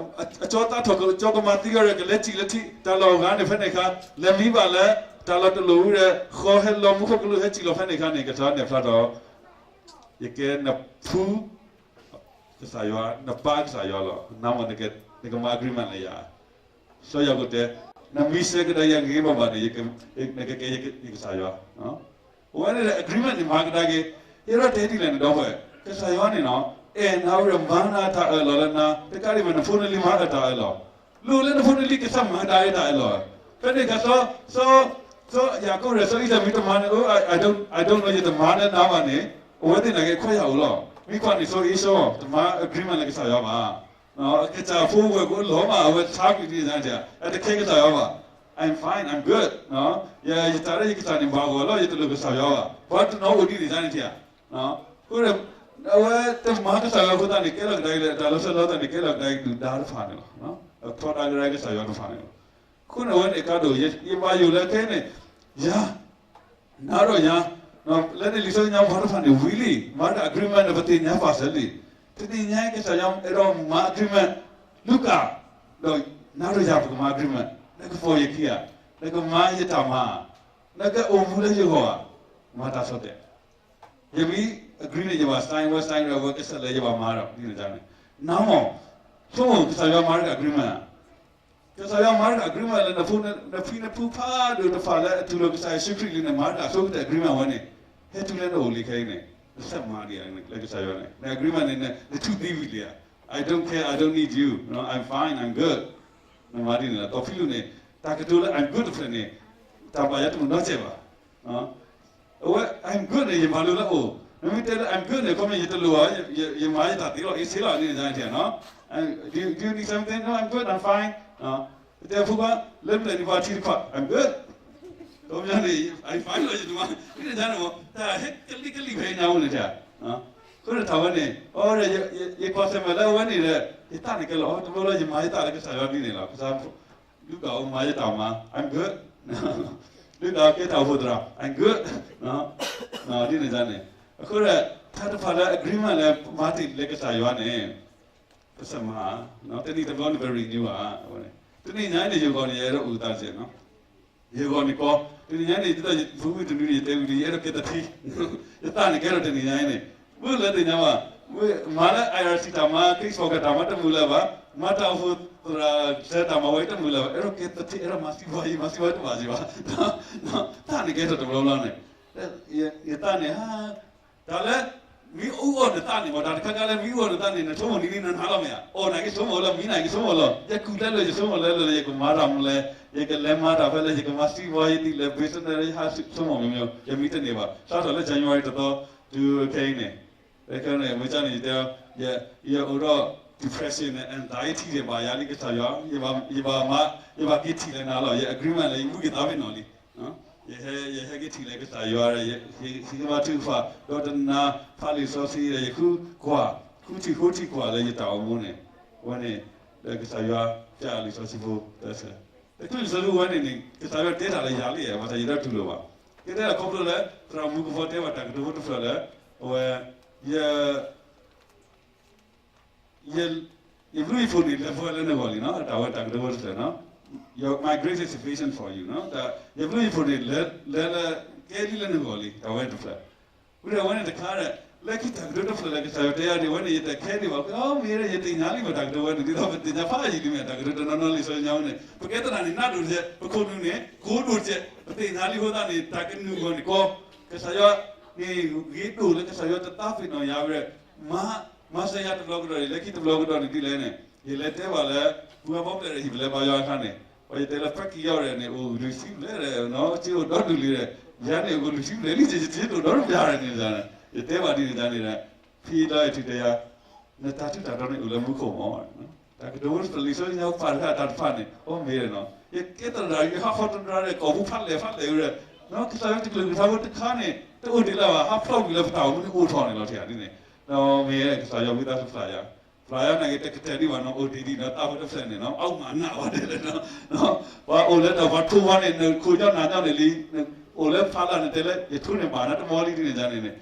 အကၠီသးထီၣ် ကကၠီကမၤသံအီၤဒီး ကလဲၤစံၣ်လၢထံ တၢ်လီၢ်အဂၤန့ၣ် ဖဲန့ၣ်အခါ လဲၤမံဘၣ်လၢ တၢ်လီၢ်တလိၣ်ဝံၤဒီး ဃီဟဲလီၤမူခိၣ်ကလူးဟဲစံၣ်လီၤဖဲန့ၣ်အခါန့ၣ် ကစၢ်ယွၤနဲၣ်ဖျါထီၣ် ယကဲနဖု ကစၢ်ယွၤ နပၢ်ကစၢ်ယွၤလီၤ. နမ့ၢ် နကမၤ agreement လၢယၤ. စီၤယၤကိာ်တဲ, နမံဆၢကဒါယၤဂ့ၤဂ့ၤဘၣ်ဘၣ်န့ၣ် နကကဲယကစၢ်ယွၤ. အဝဲန့ၣ် agreement န့ၣ် မၤကဒါက့ၤ, ယအဲၣ်ဒိးတဲဒ်လဲၣ်န့ၣ်ဒီပုၢ်ဝဲၢ်, ကစၢ်ယွၤန့ၣ်နီၤ အဲၣ်နၤဝံၤဒီးမၤနၤတၢ်အၢၣ်လီၤလၢနၤ, တကးဒံးဘၣ် နဖိနလံၤမၤအတၢ်အၢၣ်လီၤ, လိၣ်လၢနဖိနလံၤကစၢ်မၤကဒါက့ၤတၢ်အၢၣ်လီၤ. ဖဲန့ၣ်အခါ စီၤယၤကိာ်ဒီး စီၤအံၤစဲးမ့ၢ်တမၤန့ၣ် အိ I don't, I don't know ယတမၤလၢနၤဘၣ်န့ၣ်, အဝဲသ့ၣ်နာ်က့ၤခွဲးယာ်အိၣ်လီၤ. မ့ၢ်ကွၢ်န့ၣ် စီၤအ့ၡီၤ တမၤ agreement လၢကစၢ်ယွၤဘၣ်. ကစၢ်ဖိဝဲၢ်ကိးလီၤမး အဝဲဆါကွံာ်ဒ်န့ၣ် အတခဲကစၢ်ယွၤဘၣ်. I'm fine, I'm good. ယတၢ်လၢယကစၢ်န့ၣ် ဘၣ်ဂီၢ်လီၤ ယတလိၣ်ကစၢ်ယွၤဘၣ်. ပှၤတနီၤအိၣ်ဒ်န့ၣ်န့ၣ်ဧါ. အဃိန့ၣ် အဝဲတမၤကစၢ်ယွၤအဃိသတးန့ၣ် ကဲလီၤကဒါက့ၤလၢ တၢ်လီၤစၢၤလီၤသွဲၣ်န့ၣ် ကဲလီၤကဒါက့ၤဒုၣ်ဒါတဖၣ်န့ၣ်လီၤ. အထီဒါက့ၤကစၢ်ယွၤတဖၣ်န့ၣ်လီၤ. အဃိန့ၣ် အဝဲန့ၣ်ကါဒိၣ် ယဘၣ်ယိၣ်လၢခဲအံၤန့ၣ် ယၤ နၤဒီးယၤ လၢန့ၣ်လံာ်စီဆှံညါပှၤတဖၣ်န့ၣ် ဝံၤလံ မၤတၢ် agreement န့ၣ် ပသ့ၣ်ညါပာ်စၢၤလံ. တနံၤညါအံၤ ကစၢ်ယွၤအဲၣ်ဒိးမၤ agreement လူၤကၣ် ဒီးနၤဒီးယၤပကမၤ agreement နကဖီၣ်ယခံဂၤ, နကမၤယတၢ်မၤ, နကအိၣ်မူလၢယဂီၢ်ဧါ, မၤတၢ်ဆီၣ်တဲာ်. ယမ့ၢ် agree န့ၣ် ယဘၣ် sign ဝဲ sign ဒီး ဝဲကစၢ်လၢယဘၣ်မၤဒီး ဒ်န့ၣ်န့ၣ်, နမ့ၢ် ဆိကမိၣ် ကစၢ်ယွၤမၤတၢ် agreement ကစၢ်ယွၤမၤတၢ် agreement လၢနဖိနဖံနဖုဖးဒိၣ်တဖၣ်လၢအတူၢ်လိာ်ကစၢ်ယ့ၣ်ၡူးခရံာ်လံန့ၣ် မၤတၢ်ဆိကတၢၢ် agreement ဝဲန့ၣ်, ဟဲတုၤလၢနအိၣ်လံခဲအံၤန့ၣ်, နဆဲးမၤဒံးလၢကစၢ်ယွၤန့ၣ်, န agreement န့ၣ် နထူၣ်သံဝံၤလံဧါ, I don't care, I don't need you, I'm fine, I'm good. နမၤဒ်န့ၣ်လီၤ. ဒီးဖံလူးန့ၣ် တၢ်ကတိၤလၢ I'm good တဖျၢၣ်န့ၣ် တၢ်ဘၣ်ယၤတမုာ်နီတစဲးဘၣ် အဝဲ I'm good န့ၣ် ယမၤလိလၢအိၣ်, နမ့ၢ်တဲလၢ I'm good န့ၣ် ခီမ့ၢ်ယတလိၣ်ဘၣ်, ယမၤယတၢ်သ့လီၤ အ့ၣ်ဆ့လီၤ ဒ်န့ၣ်န့ၣ်, Do you need something? No, I'm good, I'm fine. တဲဖိခွါ လၢပျၢၤန့ၣ် ပှၤထံတခွး I'm good. ခီပညီန့ၣ် I'm fine လီၤ ယတမၤ ဒ်န့ၣ်န့ၣ် တၢ်ဟဲကလံၣ်ကလံၣ်ဖဲညါအိၣ်န့ၣ်, အဃိန့ၣ်တၢ်ဝဲန့ၣ် အ ယကွၢ်ဆၢၣ်မဲာ်လၢအဝဲန့ၣ်ဒီး ယသးန့ၣ်ကဲလီၤ တဘျီလၢယမၤယသးလၢကစၢ်ယွၤဒ်န့ၣ်လီၤ. ကစၢ် ဒုးကးအိၣ်မၤယတၢ်မၤ I'm good, ဒုးကးကဲတၢ်အိၣ်ဖှိၣ်သရၣ် I'm good, ဒ်န့ၣ်န့ၣ်, အဃိဒီး တၢ်တဖၣ်လၢ agreement လၢပမၤတ့ၢ်လၢကစၢ်ယွၤန့ၣ် ပဆဲးမၤ, တနံၣ်တဘျီန့ၣ် ပ renew ဘၣ်, တနံၣ်ညါအံၤန့ၣ် ယဂီၢ်န့ၣ် ယအဲၣ်ဒိးအုၣ်သးစဲးနီၤ, ယဂီၢ်န့ၣ်ကီ, တနံၣ်ညါအံၤန့ၣ် ဒ်သိးယဖိဝံၤတနွံန့ၣ် ယတဲဝံၤလံ ယအဲၣ်ဒိးကဲတထံ, ယသးန့ၣ်ကဲထီၣ်တနံၣ်ညါအံၤန့ၣ်, မုၢ်လၢတနံၣ်ညါဘၣ် မၤလၢ I R C တၢ်မၤ case file တၢ်မၤတမုာ်လၢၤဘၣ်, မၤတၢ်အိၣ်ဖှိၣ်သရၣ်စဲတၢ်မၤဝဲတမုာ်လၢၤဘၣ်, အဲၣ်ဒိးကဲသထ့ အဲၣ်ဒိးမၤစံးဘီယံၤ မၤစံးဘီတဘၣ်ယံၤဘၣ်, သးန့ၣ်ကဲထီၣ်တဘျီဘျီန့ၣ်, ယသးန့ၣ် တၢ်လၢ မ့ၢ်အူအီၣ်နသးန့ၣ်မ့ၢ် တၢ်တခါခါလၢမ့ၢ်အူအီၣ်နသးန့ၣ် နဆိကမိၣ်နံၤနံၤနၤနၤလီၤမ့ၢ်ဧါ, အီၣ်နာ်က့ဆိကမိၣ်လီၤ မံနာ်က့ဆိကမိၣ်လီၤ, ယကူၣ်လဲလိာ်ယဆိကမိၣ်လဲလိာ်လၢယကမၤတၢ်မနုၤလဲၣ်, ယကလဲၤမၤတၢ်ဖဲလဲၣ်, ယကမၤစံးဘီယံၤဒ်လဲၣ်, business ဆိကမိၣ်မ့ၢ်မ့ၢ် ယမံတန့ၢ်ဘၣ်, စးထီၣ်လၢ January တသီ တုၤခဲအံၤန့ၣ်, ခဲန့ၣ် မ့ၢ်ကန့ၣ် ယတဲ ယအိၣ်ဒီး depression န့ၣ် anxiety ဒံးဘၣ်ယၤလံကစၢ်ယွၤ, ယဘၣ်မၤ ယဘၣ်က့ၤထံၣ်လဲၤနၤလီၤ, ယ agreement လၢယမူက့ၤသးဖဲနီၣ်လံ, ယဟဲက့ၤထံၣ်လဲၤကစၢ်ယွၤဒီး ယဟ့ၣ်ဂံၢ်ဘါထုကဖၣ် ဒီးတနၤဖးလံာ်စီဆှံဒီး ယဃုကွၢ် ဃုထံၣ်ဃိထံၣ်ကွၢ်လၢယတၢ်အိၣ်မူန့ၣ်, ဝဲန့ၣ် ဒီးကစၢ်ယွၤဖျါလံာ်စီဆှံဖိ တချုးလံာ်စီဆှံဖိဝဲန့ၣ်န့ၣ် ကစၢ်ယွၤတဲတၢ်လၢယၤလံ, ဘၣ်ဆၣ်ယတတူၢ်လိာ်ဘၣ်, ကဲတဲဒၣ်ခီဖျိလၢ သရၣ်မုၣ်ကဖီတဲဘၣ်တၢ်ကတိၤဖိတဖျၢၣ်လၢ အဝဲ ယ ယဘျုးယဖှိၣ်န့ၣ် လဲၤပှဲၤလၢနဂီၢ်လံနီၤ, တၢ်ဝဲတၢ်ကတိၤဖိတဖျၢၣ်နီၤ, Your, my grace is sufficient for you နီၤ, ယဘျုးယဖှိၣ်န့ၣ် လဲၤလၢ ကဲလံလၢနဂီၢ်လံ, တၢ်ဝဲတဖျၢၣ်, ဝံၤဒီးဝဲန့ၣ်တခါဒီး လၢခံတၢ်ကတိၤတဖျၢၣ်လၢကစၢ်ယွၤတဲယၤဒ်ဝဲန့ၣ် ယတခဲဒံးဘၣ်, အမ့ၢ်ဒီး ယသ့ၣ်ညါလံမ့ၢ်တၢ်ကတိၤဝဲန့ၣ် ဒ်သိးပသ့ၣ်ညါဖးယံာ်လံမ့ၢ် တၢ်ကတိၤတနီၤနီၤလံာ်စီဆှံညါဝဲန့ၣ် ပကဲသရၣ်န့ၣ် နးဒိၣ်တက့ၢ်, ပခိၣ်နူာ်န့ၣ် ကိၢ်ဒိၣ်တက့ၢ်, ပသ့ၣ်ညါလံအဃိသတးန့ၣ် တၢ်ကနုာ်အဂီၢ်န့ၣ်ကီ, ကစၢ်ယွၤန့ၣ်ဂ့ၤဒိၣ်လၢကစၢ်ယွၤတသးပ့ၤနီၣ်ယၤဝဲ မၤ မၤစၢၤယၤတဘျီကဒီးန့ၣ် လၢခံတဘျီကဒီးန့ၣ်ဒ်လဲၣ်န့ၣ် ယလဲၤတဲဘၣ်လၢ ပှၤဘီပျဲၢ်ဒီးဟံၣ်ပလဲၤဘါယွၤအခါန့ၣ် ပှၤယတဲလၢ ဖဲကံယီၣ်ဒီးန့ၣ် အိၣ်လွံၢ်ဆံဘျဲၣ်ဒီး စ့အိၣ်ဒီဒူၣ်လံဒီး ယၤန့ၣ်အိၣ်ကလွံၢ်ဆံဘျဲၣ်လံ ယစ့တအိၣ်ဒီတဘျီန့ၣ် ယတဲဘၣ်ဒ်န့ၣ်န့ၣ်ဒီး ဖံဒီးအဲၣ်ထူတဲယၤ နတၢ်ထူးတၢ်တီၤန့ၣ်အိၣ်လၢမူခိၣ်မး တၢ်ကတိၤဖိတဖျၢၣ်လံာ်စီဆှံညါ ပာ်တခါတၢ်တဖၣ်န့ၣ် အိၣ်မ့ၢ်ဒီးနီၤ ယကဲသရၣ်ဒီး ယဟးဖီတရါဒီး ကိာ်ပူၤဖးလဲၣ်ဖးလဲၣ်ဝဲဒီး ကစၢ်ယွၤတကလုာ်ကထါဖိတခါန့ၣ် တအိၣ်ဒံးလၢၤဘၣ် ဟးဖျိးကွံာ်လၢပတၢ်အိၣ်မူန့ၣ်အိၣ်ထီၣ်န့ၣ်လီၤ ထံၣ်ဧါဒ်န့ၣ် မ့ၢ်ကစၢ်ယွၤဝံသးစူၤဖျါယၤ ဖျါယၤနာ်က့ တကတဲာ်ဒံးဘၣ်နီၤ အိၣ်ဒံးဒံးနီၤ တၢ်ဖိတဖျၢၣ်န့ၣ်နီၤ အမၤနးဝဲဒၣ်လၢ ပှၤအိၣ်လၢတၢ်ပှၤထိးဝါန့ၣ် နခိၣ်ညီနၢ်ညီန့ၣ်လံ အိၣ်လၢဖးလၢ်န့ၣ်တဲလၢ ယထိးန့ၣ်ဘၣ်နၤတမီလံဒ်န့ၣ်န့ၣ်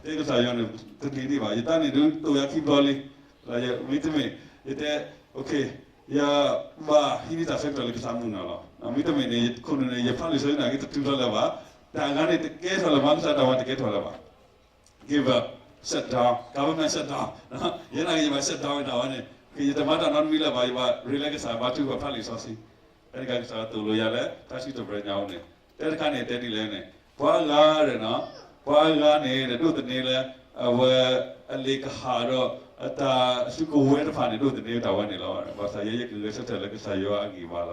တဲကစၢ်ယွၤန့ၣ် တန့ၢ်ဒံးဘၣ် ယတၢ်န့ၣ်ဒုးတိၢ်ယၤခံဘျီလံ မ့တမ့ၢ် ယတဲ ယဘၣ်ဟံးန့ၢ်တၢ်ဆၢကတီၢ်လၢကစၢ်မုၢ်နၤလီၤ မ့တမ့ၢ်န့ၣ် ယခိၣ်နူာ်န့ၣ် ယဖးလံာ်စီဆှံနာ်က့ တတုၤထီၣ်လၢၤဘၣ် တၢ်အဂၤန့ၣ် တကဲထီၣ်လၢၤ မၤကစၢ်တၢ်ဝဲတကဲထီၣ်လၢၤဘၣ် give up, shut down, government shut down, ယဲနာ်က့ ယဘၣ် shut down ဝဲဒၣ်ဝဲန့ၣ် ယတမၤတၢ်နီတမံၤလၢၤဘၣ် ယဘၣ်ရ့လိာ်ကစၢ် ဘါထုကဖၣ်လံာ်စီဆှံ ဖဲန့ၣ်ကစၢ်သိၣ်လိယၤလၢ တၢ်စံးထီၣ်ပတြၢၤညါအံၤန့ၣ် တဲတခါန့ၣ်တဲဒ်လဲၣ်န့ၣ် ပှၤအါဂၤဒီး ပှၤအါဂၤန့ၣ် ဒိးသန့ၤလၢ အဝဲ အလ့ၣ်ကဟၣ်ဒီး အတၢ်စုကဝဲၤတဖၣ်န့ၣ် ဒိးသန့ၤတၢ်ဝဲန့ၣ်လီၤ. ဘၣ်ဆၣ်ယဲယကဂဲၤဆၢထၢၣ်လၢကစၢ်ယွၤအဂံၢ်ဘါလ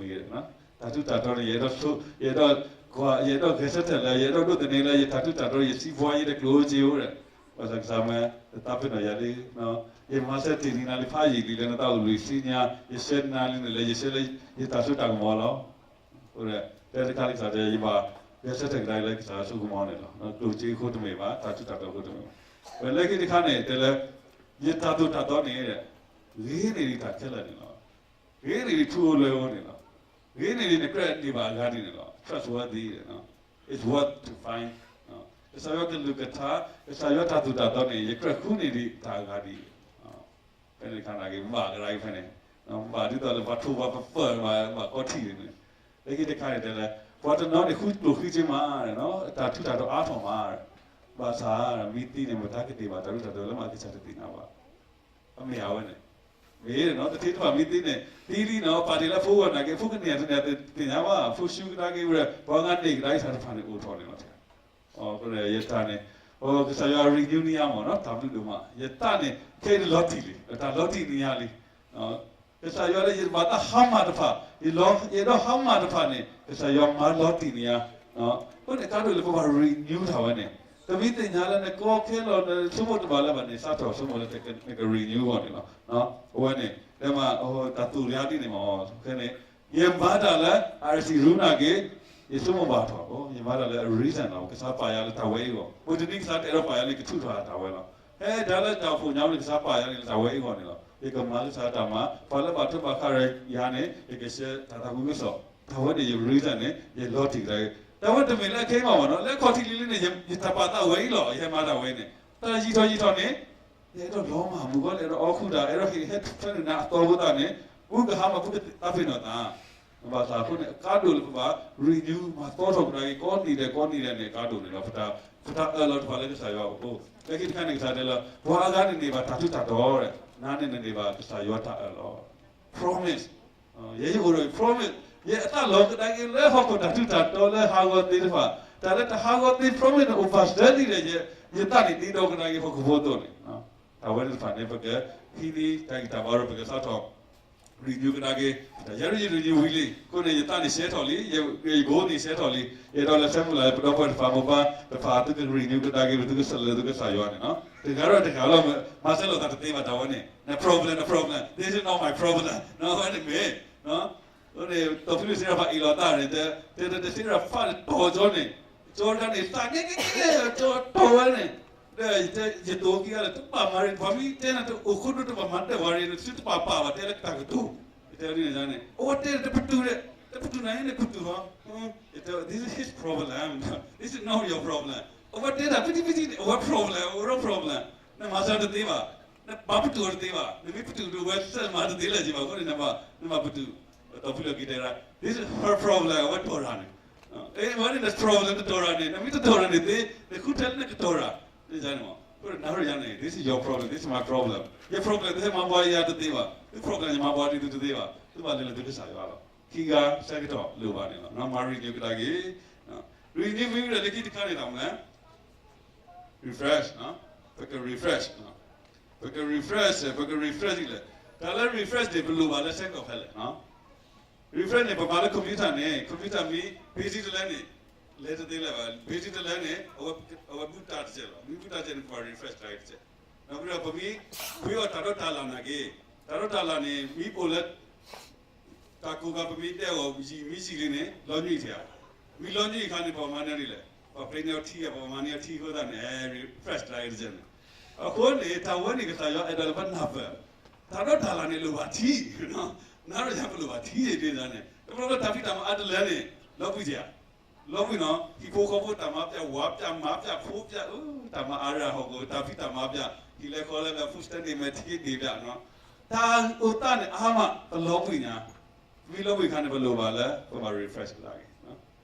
ီၤ. တၢ်ထူးတၢ်တီၤန့ၣ် ယအဲၣ်ဒိးဆိ ယအဲၣ်ဒိး ယအဲၣ်ဒိးဂဲၤဆၢထၢၣ်လၢ ယအဲၣ်ဒိးဒိးသန့ၤလၢ ယတၢ်ထူးတၢ်တီၤ ယစံးဘှါ ယတကျိၣ်စ့အိၣ်ဒီး ဘၣ်ဆၣ်ကစၢ်မ့ၢ်တသးပ့ၤနီၣ်ယၤလံ ယမၤစၢၤတ့ၢ်လံနၤလံဖးယံာ်လံလၢနသးအိၣ်လွံၢ်ဆံညါ ယဆှၢနၤလံန့ၣ်လၢ ယဆှၢလၢယတၢ်စိတၢ်ကမီၤလီၤ. တဲတခါလၢကစၢ်တဲ ယဘၣ်ဂဲၤဆၢထၢၣ်ကဒါလၢကစၢ်ယွၤစိကမီၤန့ၣ်လီၤ. ကျိၣ်စ့အဃိတမ့ၢ်ဘၣ် တၢ်ထူးတၢ်တီၤအဃိတမ့ၢ်ဘၣ်. ဝဲလၢခံတခါန့ၣ် တဲလၢ ယတၢ်သိၣ်တၢ်သီန့ၣ် ဂ့ၤန့ၢ်ဒံးတၢ်ခဲလၢာ်န့ၣ်လီၤ. ဂ့ၤန့ၢ်ဒံးထူအိၣ်လွဲအိၣ်န့ၣ်လီၤ. ဂ့ၤန့ၢ်ဒံးနကြၢးဒံးဘၣ်အဂၤဒ်န့ၣ်လီၤ. Trustworthy, it's worth to find. ကစၢ်ယွၤကလုၢ်ကထါ ကစၢ်ယွၤတၢ်သိၣ်တၢ်သီန့ၣ် ယကြၢးဃုန့ၢ်ဒံးတၢ်အဂၤဒ်အံၤ ဖဲန့ၣ်တခါန့ၣ်က့ၤ ဘၣ်ကဒါက့ၤဖဲန့ၣ် ဘၣ်ဒ်သိးလၢပှၤထိးပှၤပပၢၢ်ဘၣ် ဘၣ်ကီထံၣ်န့ၣ် လၢခံတခါန့ၣ်တဲလၢ ပှၤတနီၤန့ၣ် ဃုကျိၣ်ဃုစ့မး တၢ်ထူးတၢ်တီၤအါထီၣ်မး ဘၣ်ဆၣ် မ့ၢ်သံန့ၣ် မတၤကတ့ၢ်ဘၣ် တၢ်ထူးတၢ်တီၤလၢမ့ၢ်ကစၢ်တသ့ၣ်ညါဘၣ် အမ့ၢ်အဝဲန့ၣ် မ့ၢ် တသ့တဖၣ်မ့ၢ်သံန့ၣ် သံလံနီၤ ပာ်တ့ၢ်လၢဖိဝဲနာ်က့ ဖိကန့ၢ်တန့ၢ်သ့ၣ်ညါဘၣ် ဖိဆူကဒါက့ၤဝဲ ပှၤဂၤန့ၢ်ကဒါက့ၤတၢ်တဖၣ်န့ၣ်အိၣ်ထီၣ်န့ၣ်လီၤ ယတၢ်န့ၣ် ကစၢ်ယွၤ renew န့ၢ်ယၤမ့ၢ်နီၤ တၢ်ဘျုးဒိၣ်မး ယတၢ်န့ၣ် ခဲအံၤလီၤတံၢ်လံ တၢ်လီၤတံၢ်န့ၢ်ယၤလံ ကစၢ်ယွၤလၢယဘၣ်သးဟါမၢ်တဖၣ် ယအဲၣ်ဒိးဟါမၢ်တဖၣ်န့ၣ် ကစၢ်ယွၤမၤလီၤတံၢ်န့ၢ်ယၤ အဃိန့ၣ် ကါဒိၣ်လၢပဘၣ် renew တၢ်ဝဲန့ၣ် တမ့ၢ်သ့ၣ်ညါလၢနကီခဲလီၤ နဆိကမိၣ်တဘၣ်လၢၤဘၣ်န့ၣ် စးထီၣ်ဆိကမိၣ်လၢနက renew အဂီၢ်န့ၣ်လီၤ အဝဲန့ၣ် တဲမး တၢ်သိၣ်လၢဒ်န့ၣ်မး ခဲန့ၣ် ယမၤတၢ်လၢ I R C ရူနာ်က့ၤ ယဆိကမိၣ်ဘၣ်ထီၣ် ယမၤတၢ်လၢအ reason လီၤ ကစၢ်ပာ်ယၤလၢတၢ်ဝဲအံၤအဂီၢ် မုၢ်တနံၤကစၢ်တအဲၣ်ဒိးပာ်ယၤလၢ ယကထူးထီၣ်တၢ်ဝဲလီၤ ဟဲဒၣ်လၢတၢ်အိၣ်ဖှိၣ်ညါန့ၣ် ကစၢ်ပာ်ယၤန့ၣ် လၢတၢ်ဝဲအံၤအဂီၢ်န့ၣ်လီၤ ယကမၤကစၢ်တၢ်မၤ ပှၤလၢဘၣ်ထွဲဘၣ်ဃးဒီးယၤန့ၣ် ယကဆှၢတၢ်သးခုကစီၣ် တၢ်ဝဲန့ၣ် ယ reason န့ၣ် ယလီၤတံၢ်ကဒါက့ၤ တၢ်ဝဲတမ့ၢ်လၢအခဲအံၤမးဘၣ်နီၤ လၢအခီၣ်ထံးလံၤလံၤန့ၣ် ယတၢ်ပာ်သးဝဲအံၤလီၤ ယဟဲမၤတၢ်ဝဲအံၤန့ၣ် တၢ်ယံာ်ထီၣ်ယံာ်ထီၣ်န့ၣ် ယအဲၣ်ဒိးလီၤမၢ်မုၢ်ဂီၤ ယအဲၣ်ဒိးအီၣ်ဃုာ်တၢ် အဲၣ်ဒိးဟ့ၣ်ဟဲဖဲနုာ်နၤအသီဖိသတးန့ၣ် ပူကဟါမၢ် ပူကသးပ့ၤနီၣ်သး နဘၣ်သးအဃိန့ၣ် အကါဒိၣ်လၢပဘၣ် renew မၤသီထီၣ်ကဒါက့ၤ ကိးနံၤဒဲးကိးနံၤဒဲးန့ၣ် အကါဒိၣ်န့ၣ်လီၤ. ပတၢ် ပတၢ်အၢၣ်လီၤတဖၣ်လၢကစၢ်ယွၤအအိၣ်, လၢခံတခါန့ၣ် ကစၢ်တဲလၢ ပှၤအါဂၤန့ၣ်န့ၢ်ဘၣ်တၢ်ထူးတၢ်တီၤ, နၤန့ၣ်နန့ၢ်ဘၣ်ကစၢ်ယွၤတၢ်အၢၣ်လီၤ promise ယဲယအိၣ်ဒီး promise, ယအသးလီၤကဒါက့ၤလၢဟီၣ်ခိၣ်တၢ်ထူးတၢ်တီၤလၢဟးဂီၤသ့ၣ်တဖၣ်, တၢ်လၢတဟးဂီၤသ့ promise န့ၣ်အိၣ် ပှၤစၢၤသံဒီး ယသးန့ၣ်ဒ့ဒီကဒါက့ၤဟီၣ်ခိၣ်ဖိအသိးန့ၣ်, တၢ်ဝဲန့ၣ်တဖၣ်န့ၣ် ပကဟံးန့ၢ်တၢ်ဂံၢ်တၢ်ဘါဒီး ပကစးထီၣ် renew ကဒါက့ၤ, တၢ်ယဲရံၣ် renew ဝံၤလံ, အဃိန့ၣ် ယသးန့ၣ်ဆဲးထီၣ်လံ, ယ ယ goal န့ၣ်ဆဲးထီၣ်လံ, ယအဲၣ်ဒိးလၢဆၢမုၢ်လၢ်လၢပဒီပုၢ်ဝဲၢ်တဖၣ်မိၢ်ပၢ်တဖၣ် သုက renew ကဒါက့ၤ သုကစၢ်လၢသုကစၢ်ယွၤန့ၣ်လီၤ. တဂၤဒီးတဂၤလီၤ, မၤစၢၤလိာ်သးတသ့ဘၣ် တၢ်ဝဲန့ၣ်, န problem န problem, this is not my problem, နဝဲန့ၣ်မ့ၢ် အဃိန့ၣ် ဒီးဖုလံစံးရဖးအ့ၣ်လိာ်သးန့ၣ် တဲ တဲ တဲ စံးရဖးန့ၣ်တီၤကၠီန့ၣ်, ကၠီတခါန့ၣ် သးကဲကဲကဲ ကၠီတီၤဝဲန့ၣ်, တဲ ယတိၤခံဂၤလၢ တဘၣ်မၤရံ ပှၤမ့ၢ်တဲနၤတအိၣ်ခိၣ်ဒိၣ် တဘၣ်မၤတၢ်ဝဲရံ နသုတပာ်ပာ်ဘၣ် တဲလၢတၢ်ကတိၤ, တဲန့ၣ်န့ၣ်, အဝဲတဲတပတုာ်ဒီး တပတုာ်နၤန့ၣ် ပတုာ်လီၤ, တဲ this is his problem, this is not your problem, အဝဲတဲတၢ်ဖံးတံၢ်ဖံးတံၢ်န့ၣ် အဝဲ problem, အဝဲ problem, နမၤစၢၤတသ့ဘၣ်, နဘၣ်ပတုာ်အီၤတသ့ဘၣ်, နမ့ၢ်ပတုာ်ဒီး အဝဲစၢမၤတသ့လၢၤဘၣ်, အဃိန့ၣ် နဘၣ် နဘၣ်ပတုာ်, ဒီးဖုလံက့ၤတဲဒၣ် this is her problem, အဝဲတီၤတၢ်န့ၣ်, အဝဲန့ၣ်န problem နတီၤတၢ်န့ၣ် နမ့ၢ်တတီၤတၢ်န့ၣ်သ့, နဃုထၢလၢနကတီၤတၢ်, န့ၣ်န့ၣ်, အဃိန့ၣ် နၤဒီးယၤန့ၣ် this is your problem, this is my problem, ယ problem သုဟဲမၤပှၤယၤတသ့ဘၣ်, သု problem ယမၤပှၤဒ်သုတသ့ဘၣ်, သုဘၣ်လဲၤလၢသုကစၢ်ယွၤလီၤ, ခံဂၤဆၢကတီၢ်လိၣ်ဘၣ်န့ၣ်လီၤ, မၤ renew ကဒါက့ၤ, renew မ့ၢ်ဝံၤဒီးလၢခံတခါန့ၣ် တၢ်မနုၤလဲၣ် refresh, ပက refresh, ပက refresh, ပက refresh ဒ်လဲၣ်, တၢ်လၢ refresh န့ၣ် ပလိၣ်ဘၣ်လၢဆၢကတီၢ်ဖဲလဲၣ်, refresh န့ၣ် ပမၤလၢ computer န့ၣ် computer မ့ၢ် battery တလဲန့ၣ် လဲၤတသ့လၢၤဘၣ်, battery တလဲန့ၣ် အဝဲ အဝဲဘုတၢ်တစဲးလီၤ, မ့ၢ်ဘုတၢ်တစဲးန့ၣ် ပှၤ refresh တၢ်တစဲး, ဒီးပမ့ၢ် ပှ့ၤအီၤတၢ်ဒီးတၢ်လၢ်နာ်က့, တၢ်ဒီးတၢ်လၢ်န့ၣ် မ့ၢ်အိၣ်လၢ တၢ်ကိးဂၤပမ့ၢ်တဲအီၤ ယံာ်မ့ၢ်ယံာ်လံန့ၣ် လီၤညွံးထံဧါ, မ့ၢ်လီၤညွံးအခါန့ၣ် ပှၤမၤန့ၢ်ဒ်လဲၣ်, ပှၤပ့ၤန့ၢ်အီၤထံဧါ, ပှၤမၤန့ၢ်အီၤထံအဃိသတးန့ၣ် refresh တၢ်တစဲးန့ၣ်, အဃိန့ၣ် တၢ်ဝဲန့ၣ် ကစၢ်ယွၤအဲၣ်ဒိးလၢပနၢ်ပၢၢ်, တၢ်ဒီးတၢ်လၢ်န့ၣ်လိၣ်ဘၣ်ထံ, နၤဒီးယၤပလိၣ်ဘၣ်ထံဒ်န့ၣ်, တဘျီဘျီတၢ်ဖံးတၢ်မၤအါတလၢန့ၣ် လီၤဘှံးဧါ, လီၤဘှံးနီၤ, ဟံၣ်ဖိဃီဖိတၢ်မၤပျၢ်, ဝၤပျၢ်, မါပျၢ်, ဖိပျၢ်, တၢ်မၤအါရၢဟီၣ်ခိၣ် တၢ်ဖံးတၢ်မၤပျၢ်, ဟံၣ်လဲၤဃီလဲၤ food stamp န့ၣ် မဲာ်ထံန့ၣ်ပျၢ်နီၤ, တၢ်အိၣ်သးန့ၣ်အါမး ပလီၤဘှံးညါ, မ့ၢ်လီၤဘှံးအခါန့ၣ် ပလိၣ်ဘၣ်လၢ ပဘၣ် refresh ကဒါက့ၤ,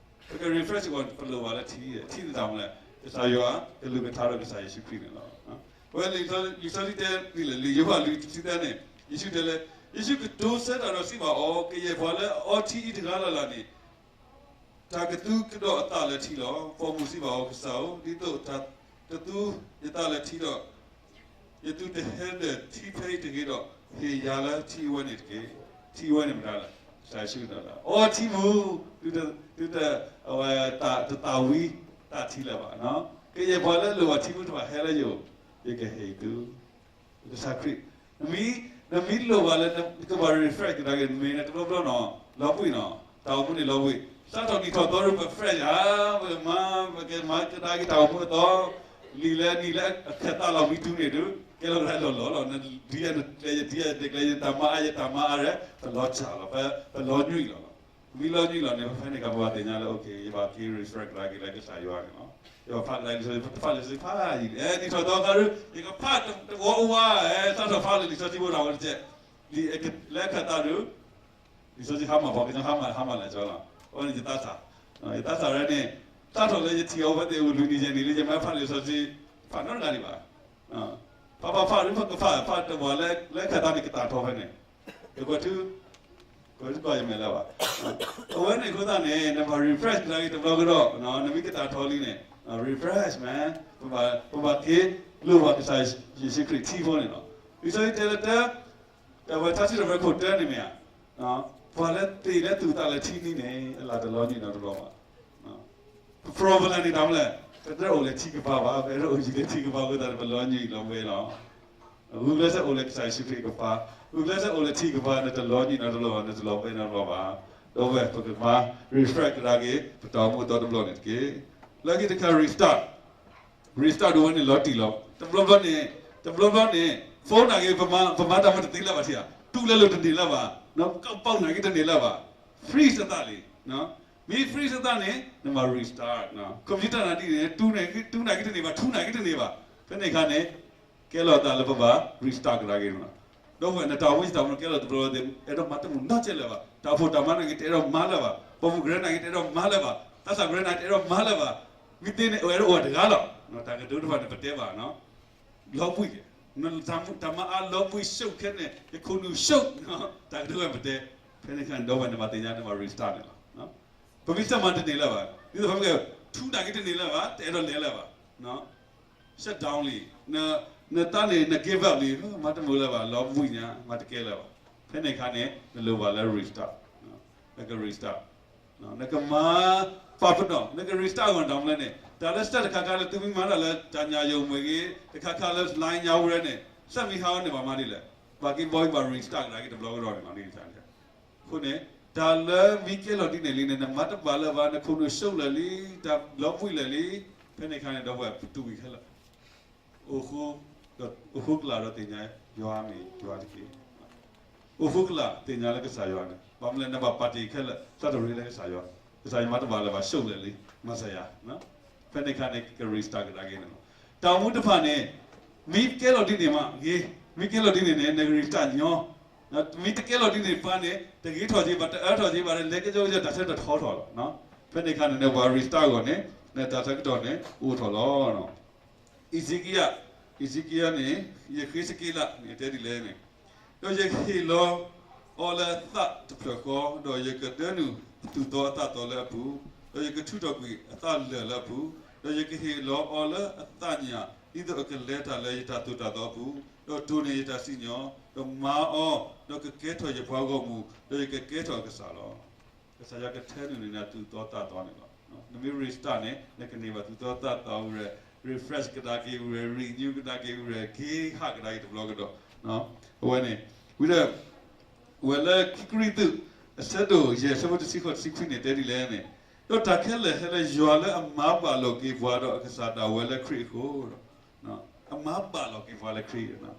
ပက refre� စ့ၢ်ကီး ပလိၣ်ဘၣ်လၢထံ, ထံန့ၣ်တၢ်မနုၤလဲၣ်, ကစၢ်ယွၤကလုၢ်ကထါဒီးကစၢ်ယ့ၣ်ၡူးခရံာ်န့ၣ်လီၤ. ပဝဲလံာ်စီဆှံတဲဒ်လဲၣ်, လံာ်ယိၤဟၣ်လွံၢ်ဆံသၢန့ၣ် ယ့ၣ်ၡူးတဲလၢ, ယ့ၣ်ၡူးကတိၤဆၢတၢ်ဒီးစံးဘၣ်အီၤ, ကယဲၢ်ပှၤလၢအအီထံအံၤတဂၤလၢ်လၢ်န့ၣ် တၢ်ကသူကဒီးအသးလၢထံလီၤ. ပိာ်မုၣ်စံးဘၣ်အီၤ, ကစၢ်ဧၢ, ဒ်သိးတၢ်တသူယသးလၢထံဒီး ယသူတဟဲလၢာ်ထံဖဲအံၤတဂ့ၤဒီး, ဟ့ၣ်ယၤလၢထံအဝဲန့ၣ်တက့ၢ်. ထံအဝဲန့ၣ်မတၤလဲၣ်. ကစၢ်ယ့ၣ်ၡူးန့ၣ်, အီထံမူ, သုတ, သုတ, အဝဲတသးဝံၤသးထံလၢၤဘၣ်. ကယဲၢ်ပှၤလၢအလိၣ်ဘၣ်ထံမူတဖၣ်ဟဲလၢယအိၣ်, ယကဟ့ၣ်သု ကစၢ်ခရံာ်, နမ့ၢ်, နမ့ၢ်လိၣ်ဘၣ်လၢနကဘၣ် refresh ကဒါက့ၤ နမ့ၢ်န့ၣ် တဘျီဘျီနီၤ, လီၤဘှံးနီၤ, တၢ်အိၣ်မူန့ၣ်လီၤဘှံး, စးထီၣ်နံၣ်ထီၣ်သီဒီး ပ fresh ဧါ, ပကမၤ, ပကမၤကဒါက့ၤတၢ်အိၣ်မူအသီ, လံာ်လၢနံၣ်လၢအခၢၣ်သးလီၤမံတူန့ၣ်ဒုး, ကဲလီၤကဒါလီၤလီၤလီၤ, နဒ်ယဲနကျဲယဒ်ယဲနကျဲယတၢ်မၤအါယတၢ်မၤအါရဲ, ပလီၤစၢ်လီၤ, ပလီၤညွံးလီၤလီၤ. မ့ၢ်လီၤညွံးလီၤန့ၣ် ပဖဲန့ၣ်ကဘၣ်သ့ၣ်ညါလၢ okay ယဘၣ်က့ၤ refresh ကဒါက့ၤလၢကစၢ်ယွၤန့ၣ်လီၤ. ယဘၣ်ဖးကဒါက့ၤလံာ်စီဆှံ, တဖးလံာ်စီဆှံဖးယံာ်, နံၣ်ထီၣ်သီခါဒုး ယကဖးတဝီဝါ, စးထီၣ်ဖးလၢလံာ်စီဆှံဖိတၢ်ဝဲတကဲး, လၢအခၢၣ်သးဒုး လံာ်စီဆှံဟါမၢ်, ပှၤကညီဟါမၢ်, ဟါမၢ်လဲၣ်ကၠီလီၤ. အဝဲန့ၣ်ယသးစၢ်, ယသးစၢ်ရဲန့ၣ်, စးထီၣ်လၢယထံၣ်အီၤဝဲသ့ၣ်အိၣ်လွံၢ်နံၣ်ယဲၢ်နံၣ်လံ ယမ့ၢ်ဖးလံာ်စီဆှံ, ဖးနီတဂၤဒံးဘၣ်. ဖးဖးဖးဒုး ပကဖး, ဖးတဝီလၢ, လၢအခၢၣ်သးန့ၣ်ကသၣ်ထီဖဲန့ၣ်, ယကွဲးထူ, ကွဲးထူကီၢ်ယမဲာ်လၢၤဘၣ်. အဝဲန့ၣ်အဃိသတးန့ၣ် နဘၣ် refresh ကဒါက့ၤတဘျီကဒီး, နမ့ၢ်ကသၣ်ထီလံန့ၣ်, refresh man, ပဘၣ်, ပဘၣ်က့ၤလိၣ်ဘၣ်ကစၢ်ယ့ၣ်ၡူးခရံာ်ထံဖိန့ၣ်လီၤ. လံာ်စီဆှံတဲလၢတၢ်, တၢ်ဝဲထါစံးထီၣ်ပတြၢၤခိၣ်တၢန့ၣ်မ့ၢ်ဧါ, ပှၤလၢသ့ၣ်လၢသူၣ်သးလၢထံန့ၣ်န့ၣ် အလၢ်တလီၤညွံးနီတဘျီဘၣ်. ပ problem န့ၣ်တၢ်မနုၤလဲၣ်, ပတအိၣ်လၢထံကပၤဘၣ်, ပအဲၣ်ဒိးအိၣ်ယံၤလၢထံကပၤအဃိသတးန့ၣ် ပလီၤညွံးလီၤဘှဲလီၤ. ဂုာ်ကျဲးစၢးအိၣ်လၢကစၢ်ယ့ၣ်ၡူးခရံာ်အကပၤ, ဂုာ်ကျဲးစၢးအိၣ်လၢထံကပၤ နတလီၤညွံးနီတဘျီဘၣ်, နတလီၤဘှဲနီတဘျီဘၣ်. ဒီးဝဲပကမၤ refresh ကဒါက့ၤ ပတၢ်အိၣ်မူအသီတဘျီန့ၣ်တက့ၢ်. လၢခံတခါ restart, restart ဒ်ဝဲန့ၣ်လီၤတံၢ်လီၤ. တဘျီဘျီန့ၣ်, တဘျီဘျီန့ၣ် phone နာ်က့ၤ ပမၤတၢ်မၤတသ့လၢၤဘၣ်ထံၣ်ဧါ, တူၢ်လၢလိာ်တန့ၢ်လၢၤဘၣ်, ကပီၤနာ်က့ၤတန့ၢ်လၢၤဘၣ်, freeze အသးလံ. မ့ၢ် freeze အသးန့ၣ် နမၤ restart, computer နာ်က့ၤန့ၣ် တူၢ်နာ်က့ၤတန့ၢ်ဘၣ်, ထူနာ်က့ၤတန့ၢ်ဘၣ်. ဖဲန့ၣ်အခါန့ၣ် ကဲလီၤအသးလၢပဘၣ် restart ကဒါက့ၤန့ၣ်လီၤ. ဒီပုၢ်ဝဲၢ် နတၢ်အိၣ်မူတၢ်မူကဲလီၤတဘျီလီၤသ့ၣ် အဲၣ်ဒိးမၤတမုာ်နီတစဲးလၢၤဘၣ်. တၢ်အိၣ်ဖှိၣ်တၢ်မၤန့ၣ်က့ၤ တအဲၣ်ဒိးမၤလၢၤဘၣ်. ပိာ်မုၣ်ကရၢန့ၣ်က့ၤ တအဲၣ်ဒိးမၤလၢၤဘၣ်. သးစၢ်ကရၢန့ၣ် တအဲၣ်ဒိးမၤလၢၤဘၣ်. မ့ၢ်သ့န့ၣ် အိၣ်အဲၣ်ဒိးအိၣ်ဝဲတဂၤလီၤ. တၢ်ကတိၤတဖၣ်န့ၣ် ပတဲဘၣ်နီၤ လီၤဘှံးက့ၤ တၢ်မၤအါလီၤဘှံး ရှုပ်ခဲန့ၣ် ယခိၣ်နူာ် ရှုပ် တၢ်ကတိၤဝဲပတဲ. ဖဲန့ၣ်အခါန့ၣ် ဒီပုၢ်ဝဲၢ်န့ၣ် ဘၣ်သ့ၣ်ညါန့ၣ် ဘၣ် restart န့ၣ်လီၤ. ပမ့ၢ်တမၤတန့ၢ်လၢၤဘၣ် ဒ်သိးဖဲမ့ၢ်ကဲ ထူနာ်က့ၤတန့ၢ်လၢၤဘၣ် တအဲၣ်ဒိးလဲၤလၢၤဘၣ် shut down လံ. နတၢ်န့ၣ် န give up လံ မၤတမုာ်လၢၤဘၣ် လီၤဘှံးညါ မၤတကဲလၢၤဘၣ်. ဖဲန့ၣ်အခါန့ၣ် နလိၣ်ဘၣ်လၢ restart, နက restart, နကမၤ ပာ်ပနီၣ် နက restart အဂီၢ်န့ၣ် တၢ်မနုၤလဲၣ်န့ၣ် တၢ်လၢ start တခါခါလၢ သုမ့ၢ်မၤတၢ်လၢ တၢ်ညၣ်ယိာ်မ့ၢ်ဂ့ၤ တခါခါလၢ line ညါဝဲန့ၣ် စက်မံဟါဝဲန့ၣ် ဘၣ်မၤဒ်လဲၣ် ဘၣ်က့ၤဘီက့ၤဘၣ် restart ကဒါက့ၤတဘျီကဒီးန့ၣ်လီၤ. အဃိန့ၣ် တၢ်လၢမ့ၢ်ကဲလီၤဒ်န့ၣ်လံန့ၣ် နမၤတဘၣ်လၢၤဘၣ် နခိၣ်နူာ် ရှုပ် လၢာ်လံ တၢ်လီၤဘှံးလၢာ်လံ. ဖဲန့ၣ်အခါန့ၣ် ဒီပုၢ်ဝဲၢ် ပတူၢ်ဝံၤခဲလၢာ် အိၣ်ဃိကလာ်ဒီးသ့ၣ်ညါ ယွၤမ့ၢ်ယွၤတက့ၢ်. အိၣ်ဃိကလာ်သ့ၣ်ညါလၢကစၢ်ယွၤန့ၣ် ဘၣ်မနုၤလဲၣ် နဘၣ်ပာ်တ့ၢ်ခဲလၢာ် သးတရ့လၢကစၢ်ယွၤ, ကစၢ်ယွၤမၤတဘၣ်လၢၤဘၣ် ရှုပ် လၢာ်လံ မၤစၢၤယၤ. ဖဲန့ၣ်အခါန့ၣ် က restart ကဒါက့ၤန့ၣ်လီၤ. တၢ်အိၣ်မူတဖၣ်န့ၣ် မ့ၢ်ကဲလီၤဒ်န့ၣ်မးဂ့ၤ, မ့ၢ်ကဲလီၤဒ်န့ၣ်န့ၣ် နက restart ညီ, မ့ၢ်တကဲလီၤဒ်န့ၣ်ပှၤန့ၣ် တဂ့ၤထီၣ်က့ၤဘၣ် တအၢထီၣ်က့ၤဘၣ် လဲၤကဲကဲကဲ တၢ်ဆၢတထီထီၣ်လီၤ. ဖဲန့ၣ်အခါန့ၣ် နပှၤ restart အဂီၢ်န့ၣ် နတၢ်ဆၢကတီၢ်န့ၣ် အိၣ်ထီၣ်လီၤ. အံးစံကံယၤ, အံးစံကံယၤန့ၣ် ယဃ့းစက့လးန့ၣ် တဲဒ်လဲၣ်န့ၣ်, ဒီးယကဟ့ၣ်လီၤအီၤလၢအသးတဖျၢၣ်ဃီ, ဒီးယကဒၢနုာ်အသူၣ်သီအသးသီလၢအပူၤ, ဒီးယကထုးထီၣ်ကွံာ်အသးလၢာ်လၢအပူၤ, ဒီးယကဟ့ၣ်လီၤအီၤလၢအသးညၣ် ဒ်သိးအကလဲၤတၢ်လၢယတၢ်သိၣ်တၢ်သီအပူၤ, ဒီးတိၢ်န့ၢ်ယတၢ်စံၣ်ညီၣ်, ဒီးမၤအီၤ, ဒီးကကဲထီၣ်ယပှၤဂီၢ်မုၢ်, ဒီးယကကဲထီၣ်အကစၢ်လီၤ. ကစၢ်ယွၤကထၢနုာ်န့ၢ်နၤသူၣ်သီသးသီန့ၣ်လီၤ. နမ့ၢ် restart န့ၣ် နကန့ၢ်ဘၣ်သူၣ်သီသးသီဝဲ, refresh ကဒါက့ၤဝဲ, renew ကဒါက့ၤဝဲ, က့ၤဟးကဒါက့ၤတဘျီကဒီး. အဝဲန့ၣ် ဝံၤဒီး ဝဲလၢခံကရံၣ်သူး အဆၢဒိၣ်ယဲၢ် အဆၢဖိတဆံဃိး တဆံခွံန့ၣ် တဲဒ်လဲၣ်န့ၣ်, ဒီးတၢ်ခဲလၢာ်ဟဲလၢယွၤလၢအမၤဘၣ်လိာ်က့ၤပှၤဒီးအကစၢ်ဒၣ်ဝဲလၢခရံာ်အဃိ, အမၤဘၣ်လိာ်က့ၤပှၤလၢခရံာ်,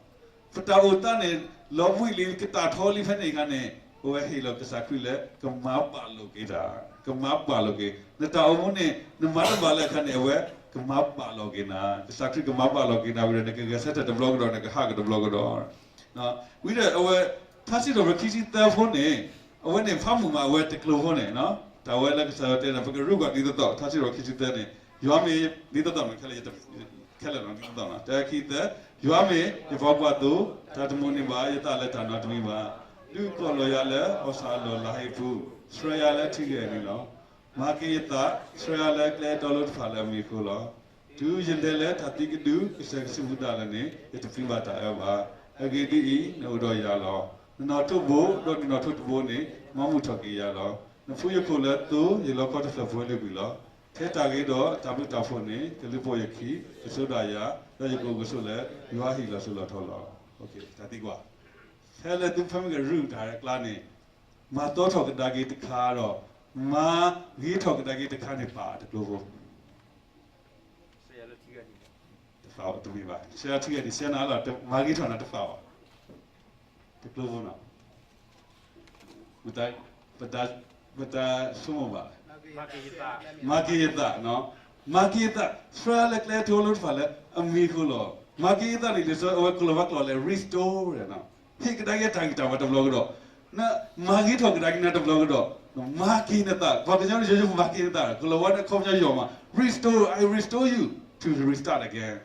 ပတၢ်အိၣ်သးန့ၣ် လီၤဘှံးလံ ကတၢ်ထီလံ ဖဲန့ၣ်အခါန့ၣ် အဝဲဟ့ၣ်လီၤကစၢ်ခရံာ်လၢ ကမၤဘၣ်လိာ်က့ၤတၢ်, ကမၤဘၣ်လိာ်က့ၤ နတၢ်အိၣ်မူန့ၣ် နမၤတဘၣ်လၢၤအခါန့ၣ် အဝဲကမၤဘၣ်လိာ်က့ၤနၤ, ကစၢ်ခရံာ်ကမၤဘၣ်လိာ်က့ၤနၤဝံၤဒီး နကဂဲၤဆၢထၢၣ်တဘျီကဒီး နကဟးက့ၤတဘျီကဒီး. ဝံၤဒီးအဝဲ ထါစံးထီၣ်ပတြၢၤခံဆံသၢဖိန့ၣ် အဝဲန့ၣ်ဖးမုာ်မး အဝဲတကျိၤဖိန့ၣ်, တၢ်ဝဲလၢကစၢ်ယွၤတဲန့ၣ် ပကရူၢ်ကွၢ်ဒ်သိးသိး ထါစံးထီၣ်ပတြၢၤခံဆံသၢန့ၣ် ယွၤမ့ၢ် ဒ်သိးသိးန့ၣ် ခဲလၢာ် ခဲလၢာ်လီၤ ဒ်သိးသိး တၢခံသၢ, ယွၤမ့ၢ်ယပှၤကွၢ်သိ, တၢ်တမိၣ်န့ၢ်ဘၣ်ယသးလၢတၢ်နီတမံၤဘၣ်. ဒုးကိးလီၤယၤလၢအီၣ်ဆၣ်အလီၢ်လၤဟ့အပူၤ, ဆှၢယၤလၢထံဂဲၤန့ၣ်လီၤ. မၤက့ၤယသး, ဆှၢယၤလၢကျဲအတီအလိၤတဖၣ်လၢအမံၤအဃိလီၤ. တုၤယလဲၤလၢတၢ်သံကဒု ကစၢၢ်ကဆူးမူဒါလၢ်န့ၣ် ယတပျံၤဘၣ်တၢ်အၢဘၣ်. အဂ့ၢ်ဒ်အံၤ, နအိၣ်ဒီးယၤလီၤ. နနီၣ်ထိးဘိ, ဒီးနနီၣ်ထိးတဘိန့ၣ် မၤမုာ်ထီၣ်က့ၤယၤလီၤ. နဖှူယခိၣ်လၢသိ, ယလီခီတဖျၢၣ်ဖိလ့ၤကွံာ်လီၤ. ထဲတၢ်ဂ့ၤဒီးတၢ်ဘျုးတၢ်ဖှိၣ်န့ၣ် ကလူၤပိာ်ယခံ, ကစိဒၣ်ယၤ, ဒီးယကအိၣ်ကဆိးလၢ ယွၤဟံၣ်လီၤစိၤလီၤထီလီၤ. တၢ်သံကွၢ်, ဖဲလၢသုဖဲမ့ၢ်ကရူၢ်တၢ်အကျါန့ၣ် မၤသီထီၣ်ကဒါက့ၤတခါဒီး မၤဂ့ၤထီၣ်ကဒါက့ၤတခါန့ၣ် ပာ်တကျိၤဖိ တဖးအီၤတမ့ၢ်ဘၣ်. ဆဲးထံဂဲၤန့ၣ် ဆဲးနၤလီၤ မၤဂ့ၤထီၣ်နၤတဖးဘၣ်. တကျိၤဖိနီၤ ပတၢ်ဆိကမိၣ်ဘၣ်, မၤက့ၤယသး, မၤက့ၤယသး, ဆှၢလၢကျဲအတီအလိၤတဖၣ်လၢအမံၤအဃိလီၤ. မၤက့ၤယသးန့ၣ် လံာ်စီဆှံအဝဲကိၤလၤဝါကျိာ်လၢ restore န့ၣ်, ဟ့ၣ်ကဒါက့ၤတၢ်ဂံၢ်တၢ်ဘါတဘျီကဒီး, မၤဂ့ၤထီၣ်ကဒါက့ၤနၤတဘျီကဒီး, မၤက့ၤနသး, ပှၤကညီန့ၣ် ယိယိမၤက့ၤနသး, ကိၤလၤဝါန့ၣ် အခီပညီယိာ်မး, restore, I restore you to restart again.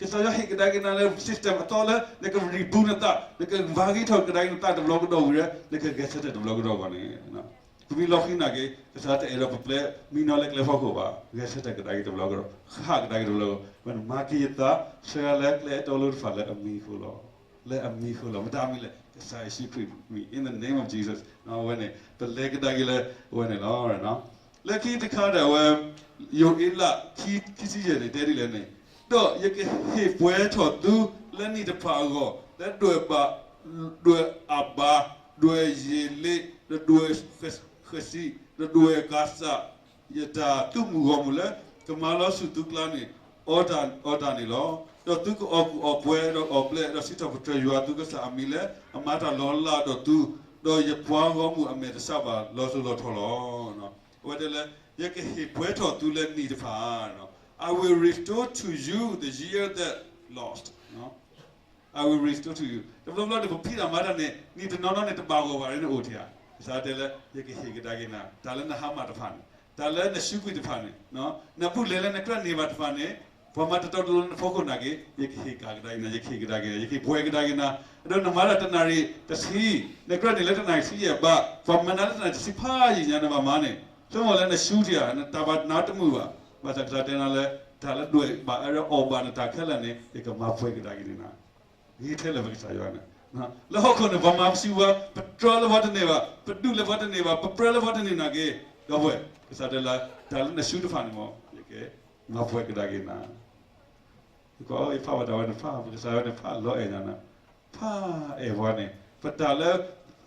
ကစၢ်ယွၤဟ့ၣ်ကဒါက့ၤနၤလၢ system အသီလၢ နက reboot နသး, နကမၤဂ့ၤထီၣ်ကဒါက့ၤနသးတဘျီကဒီးဝံၤဒီး နကဂဲၤဆၢထၢၣ်တဘျီကဒီးဂီၢ်န့ၣ်, ပမ့ၢ်လီၤဃံၤနာ်က့ၤ ကစၢ်တအဲၣ်ဒိးပပျဲမံနီၤလၢကျဲဖီခိၣ်ဘၣ်, ဂဲၤဆၢထၢၣ်ကဒါက့ၤတဘျီကဒီး, ဟးကဒါက့ၤတဘျီကဒီး, ဝဲန့ၣ် မၤက့ၤယသး, ဆှၢလၢကျဲအတီအလိၤတဖၣ်လၢအမံၤအဃိလီၤ. လၢအမံၤအဃိလီၤ. မတၤအမံၤလဲၣ်, ကစၢ်ယ့ၣ်ၡူးခရံာ်မံၤ, in the name of Jesus. အဝဲန့ၣ် ပလဲၤကဒါက့ၤလၢအဝဲန့ၣ်လီၤ. လၢခံတခါဒီးအဝဲ ယိၤအ့လး ခံဆံယဲၢ်န့ၣ် တဲဒ်လဲၣ်န့ၣ်, ဒီးယကဟ့ၣ်ပှဲၤထီၣ်သုလၢနံၣ်တဖၣ်အဂီၢ်, လၢဒွဲၣ်ဘး, ဒွဲၣ်အးဘး, ဒွဲၣ်ယ့ၣ်လ့း, ဒီးဒွဲၣ်ဃစံး, ဒီးဒွဲၣ်ကးစး, ယတၢ်သုးမုၢ်ဂီၢ်မုၢ်လၢ ကမၤလီၤဆူၣ်သုကျါန့ၣ် အီတၢ်, အီတၢ်န့ၣ်လီၤ. ဒီးသုကအီၣ်ကူၣ်အီၣ်ပှဲၤ, ဒီးအီၣ်ဘျဲၣ်, ဒီးစံးထီၣ်ပတြၢၤယွၤသုကစၢ်အမံၤလၢ အမၤတၢ်လီၤလးဒီးသု, ဒီးယပှၤဂီၢ်မုၢ်အမဲာ်တဆှးဘၣ်လီၤစိၤလီၤထီလီၤ. အဝဲတဲလၢ ယကဟ့ၣ်ပှဲၤထီၣ်သုလၢနံၣ်တဖၣ်, I will restore to you the year that lost. I will restore to you. တဘျီဘျီန့ၣ် ပဖံးတၢ်မၤတၢ်န့ၣ် နံၣ်တနီၤနီၤန့ၣ် တဘၣ်ဂီၢ်ဘၣ်န့ၣ်အိၣ်ထံဧါ. ကစၢ်တဲလၢ ယကဟ့ၣ်ကဒါက့ၤနၤ တၢ်လၢနဟါမၢ်တဖၣ်န့ၣ်, တၢ်လၢနဆူးကွံာ်တဖၣ်န့ၣ်, နဘူးလဲၤလၢနကြၢးန့ၢ်ဘၣ်တဖၣ်န့ၣ်, ပှၤမၤတတီတလိၤလၢနဖီခိၣ်နာ်က့ ယကဟ့ၣ်ကဒါက့ၤနၤ, ယကဟ့ၣ်ကဒါက့ၤနၤ, ယကဟ့ၣ်ပှဲၤကဒါက့ၤနၤ. အဒိနမၤတၢ်တနၣ်ရံၣ်တဆံ, နကြၢးန့ၢ်လၢတနၣ်ရံၣ်ဆံယဲၢ်ဘး, ပှၤမၤနၤလၢတနၣ်ရံၣ်တဆံဖးယံာ်ညါနဘၣ်မၤန့ၣ်, ဆိကမိၣ်လၢနဆူးထံဧါ, နတၢ်ဘၣ်နၤတမုာ်ဘၣ်. ဘၣ်ဆၣ်ကစၢ်တဲနၤလၢ တၢ်လၢဒွဲၣ်ဘၣ်အၢအီၣ်ဘၣ်နတၢ်ခဲလၢာ်န့ၣ် ယကမၤပှဲၤကဒါက့ၤန့ၢ်နၤ. ဂ့ၤထဲလဲၣ်ပကစၢ်ယွၤန့ၣ်, လၢဟီၣ်ခိၣ်န့ၣ် ပှၤမၤပစုပှၤ, ပတြီလၢပှၤတန့ၢ်ဘၣ်, ပဒူၣ်လၢပှၤတန့ၢ်ဘၣ်, ပပြၢလၢပှၤတန့ၢ်နာ်က့, ဒီပုၢ်ဝဲၢ်, ကစၢ်တဲလၢ တၢ်လၢနဆူးတဖၣ်န့ၣ်မ့ၢ် ယကမၤပှဲၤကဒါက့ၤနၤ. ယကွၢ်ယဖးဘၣ်တၢ်ဝဲန့ၣ်ဖး, ပကစၢ်ယွၤန့ၣ်ဖးလီၤအဲၣ်ညါနၤ, ဖးအဲၣ်ပှၤန့ၣ် ပတၢ်လၢ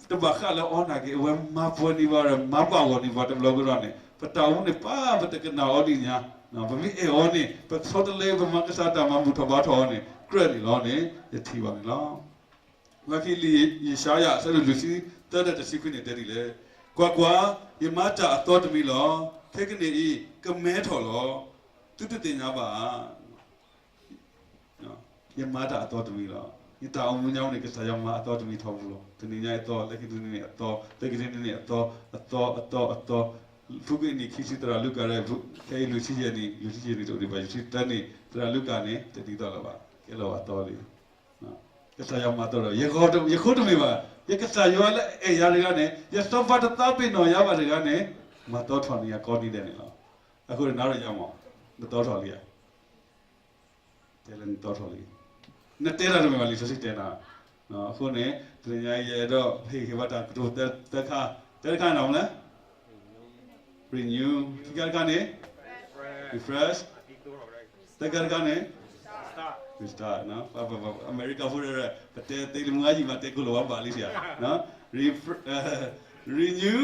တဘၣ်ဃးလၢအီၤနာ်က့ အဝဲမၤပှဲၤန့ၢ်ပှၤဒီး မၤဘၣ်ဂီၢ်န့ၢ်ပှၤတဘျီကဒီးန့ၣ် ပတၢ်အိၣ်မူန့ၣ် ပၢ်ပတကနၣ်အီၤဒ်ညါ, ပမ့ၢ်အဲၣ်အီၤန့ၣ် ပဆီတလဲ ပမၤကစၢ်တၢ်မၤဘူၣ်ထီၣ်ဘါထီၣ်အီၤန့ၣ် ကြၢးန့ၣ်လီၤန့ၣ် ယထံၣ်ဘၣ်န့ၣ်လီၤ. လၢခံလံာ်ယၡါယၤ အဆၢဒိၣ်လွံၢ်ဆံသၢ တၢတဆံခွံန့ၣ်တဲဒ်လဲၣ်, ကွၢ်ကွၢ်, ယမၤတၢ်အသီတမံၤလီၤ. ခဲကနံၣ်အံၤ ကမဲထီၣ်လီၤ. သုတသ့ၣ်ညါဘၣ်ဧါ. ယမၤတၢ်အသီတမံၤလီၤ. ယတၢ်အိၣ်မူညါန့ၣ် ကစၢ်ယွၤမၤအသီတမံၤထီဘိလီၤ. တနံၤညါအသီ, လၢခံတနံၤအသီ, လၢခံတနံၤအသီ, အသီ, အသီ, အသီ. ဖုကွံာ်နံၣ်ခံဆံ သရၣ်လူၤကၣ်ဒီး ခဲအံၤလွံၢ်ဆံယဲၢ်နံၣ်, လွံၢ်ဆံယဲၢ်နံၣ်တအိၣ်ဒံးဘၣ်, လွံၢ်ဆံသၢနံၣ်, သရၣ်လူၤကၣ်န့ၣ် တဒ်သိးလၢၤဘၣ်, ကဲလီၤဘၣ်အသီလံ. ကစၢ်ယွၤမၤသီဒီး ယဃိတမ့ၢ်ဘၣ်, ယကစၢ်ယွၤလၢအအဲၣ်ယၤတဂၤန့ၣ် ယစီၤပၤတသးပ့ၤနီၣ်ယၤဘၣ်တဂၤန့ၣ် မၤသီထီၣ်န့ၢ်ယၤကိးနံၤဒဲးန့ၣ်လီၤ. အဃိန့ၣ်နၤဒီးယၤမ့ၢ် နသီထီၣ်လံဧါ. တဲလၢနသီထီၣ်လံ. နတဲတၢ်တမ့ၢ်ဘၣ် လံာ်စီဆှံတဲနၤ. အဃိန့ၣ် တနံၤညါအံၤ ယအဲၣ်ဒိးဟ့ၣ်ဂံၢ်ဟ့ၣ်ဘါတၢ်ကတိၤသၢ, သၢခါ, တၢတခါန့ၣ်မနုၤလဲၣ်. Renew, ခံခါတခါန့ၣ် refresh, သၢခါတခါန့ၣ် restart. အမဲရကၤဖိဒီး ပတဲသ့လံမုၢ်အါယံၤမး တဲကိၣ်လိာ်ဝဲဘၣ်လံဧါ. Renew,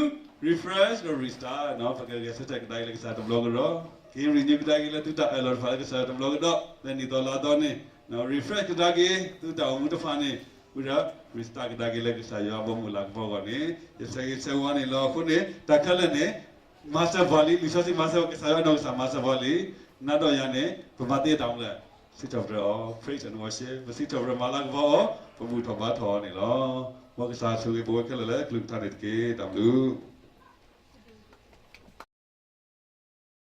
refresh ဒီး restart ပကဂဲၤဆၢထၢၣ်ကဒါက့ၤလၢကစၢ်တဘျီကဒီး, က့ၤ renew ကဒါက့ၤလၢသုတၢ်အၢၣ်လီၤတဖၣ်လၢကစၢ်ယွၤတဘျီကဒီး, လၢနံၣ်သီလါသီန့ၣ်, refresh ကဒါက့ၤသုတၢ်အိၣ်မူတဖၣ်န့ၣ်, ဝံၤဒီး restart ကဒါက့ၤလၢကစၢ်ယွၤအဘီအမုၢ်လၤကပီၤအဂီၢ်န့ၣ်, ယဆၢဂ့ၤဆၢဝါန့ၣ်လီၤ. အဃိန့ၣ် တၢ်ခဲလၢာ်န့ၣ် မၤစၢၤပှၤလံ, လံာ်စီဆှံမၤစၢၤပှၤ, ကစၢ်ယွၤနီၢ်ကစၢ်မၤစၢၤပှၤလံ, နၤဒီးယၤန့ၣ် ပမၤသ့တၢ်မနုၤလဲၣ်, စံးထီၣ်ပတြၢၤအီၤ, praise and worship, ပစံးထီၣ်ပတြၢၤမၤလၤကပီၤအီၤ, ပဘူၣ်ထီၣ်ဘါထီၣ်အီၤန့ၣ်လီၤ. မ်ကစၢ်ဆိၣ်ဂ့ၤပဝဲခဲလၢာ်လၢကလုၢ်ကထါန့ၣ်တက့ၢ်. တၢ်ဘျုး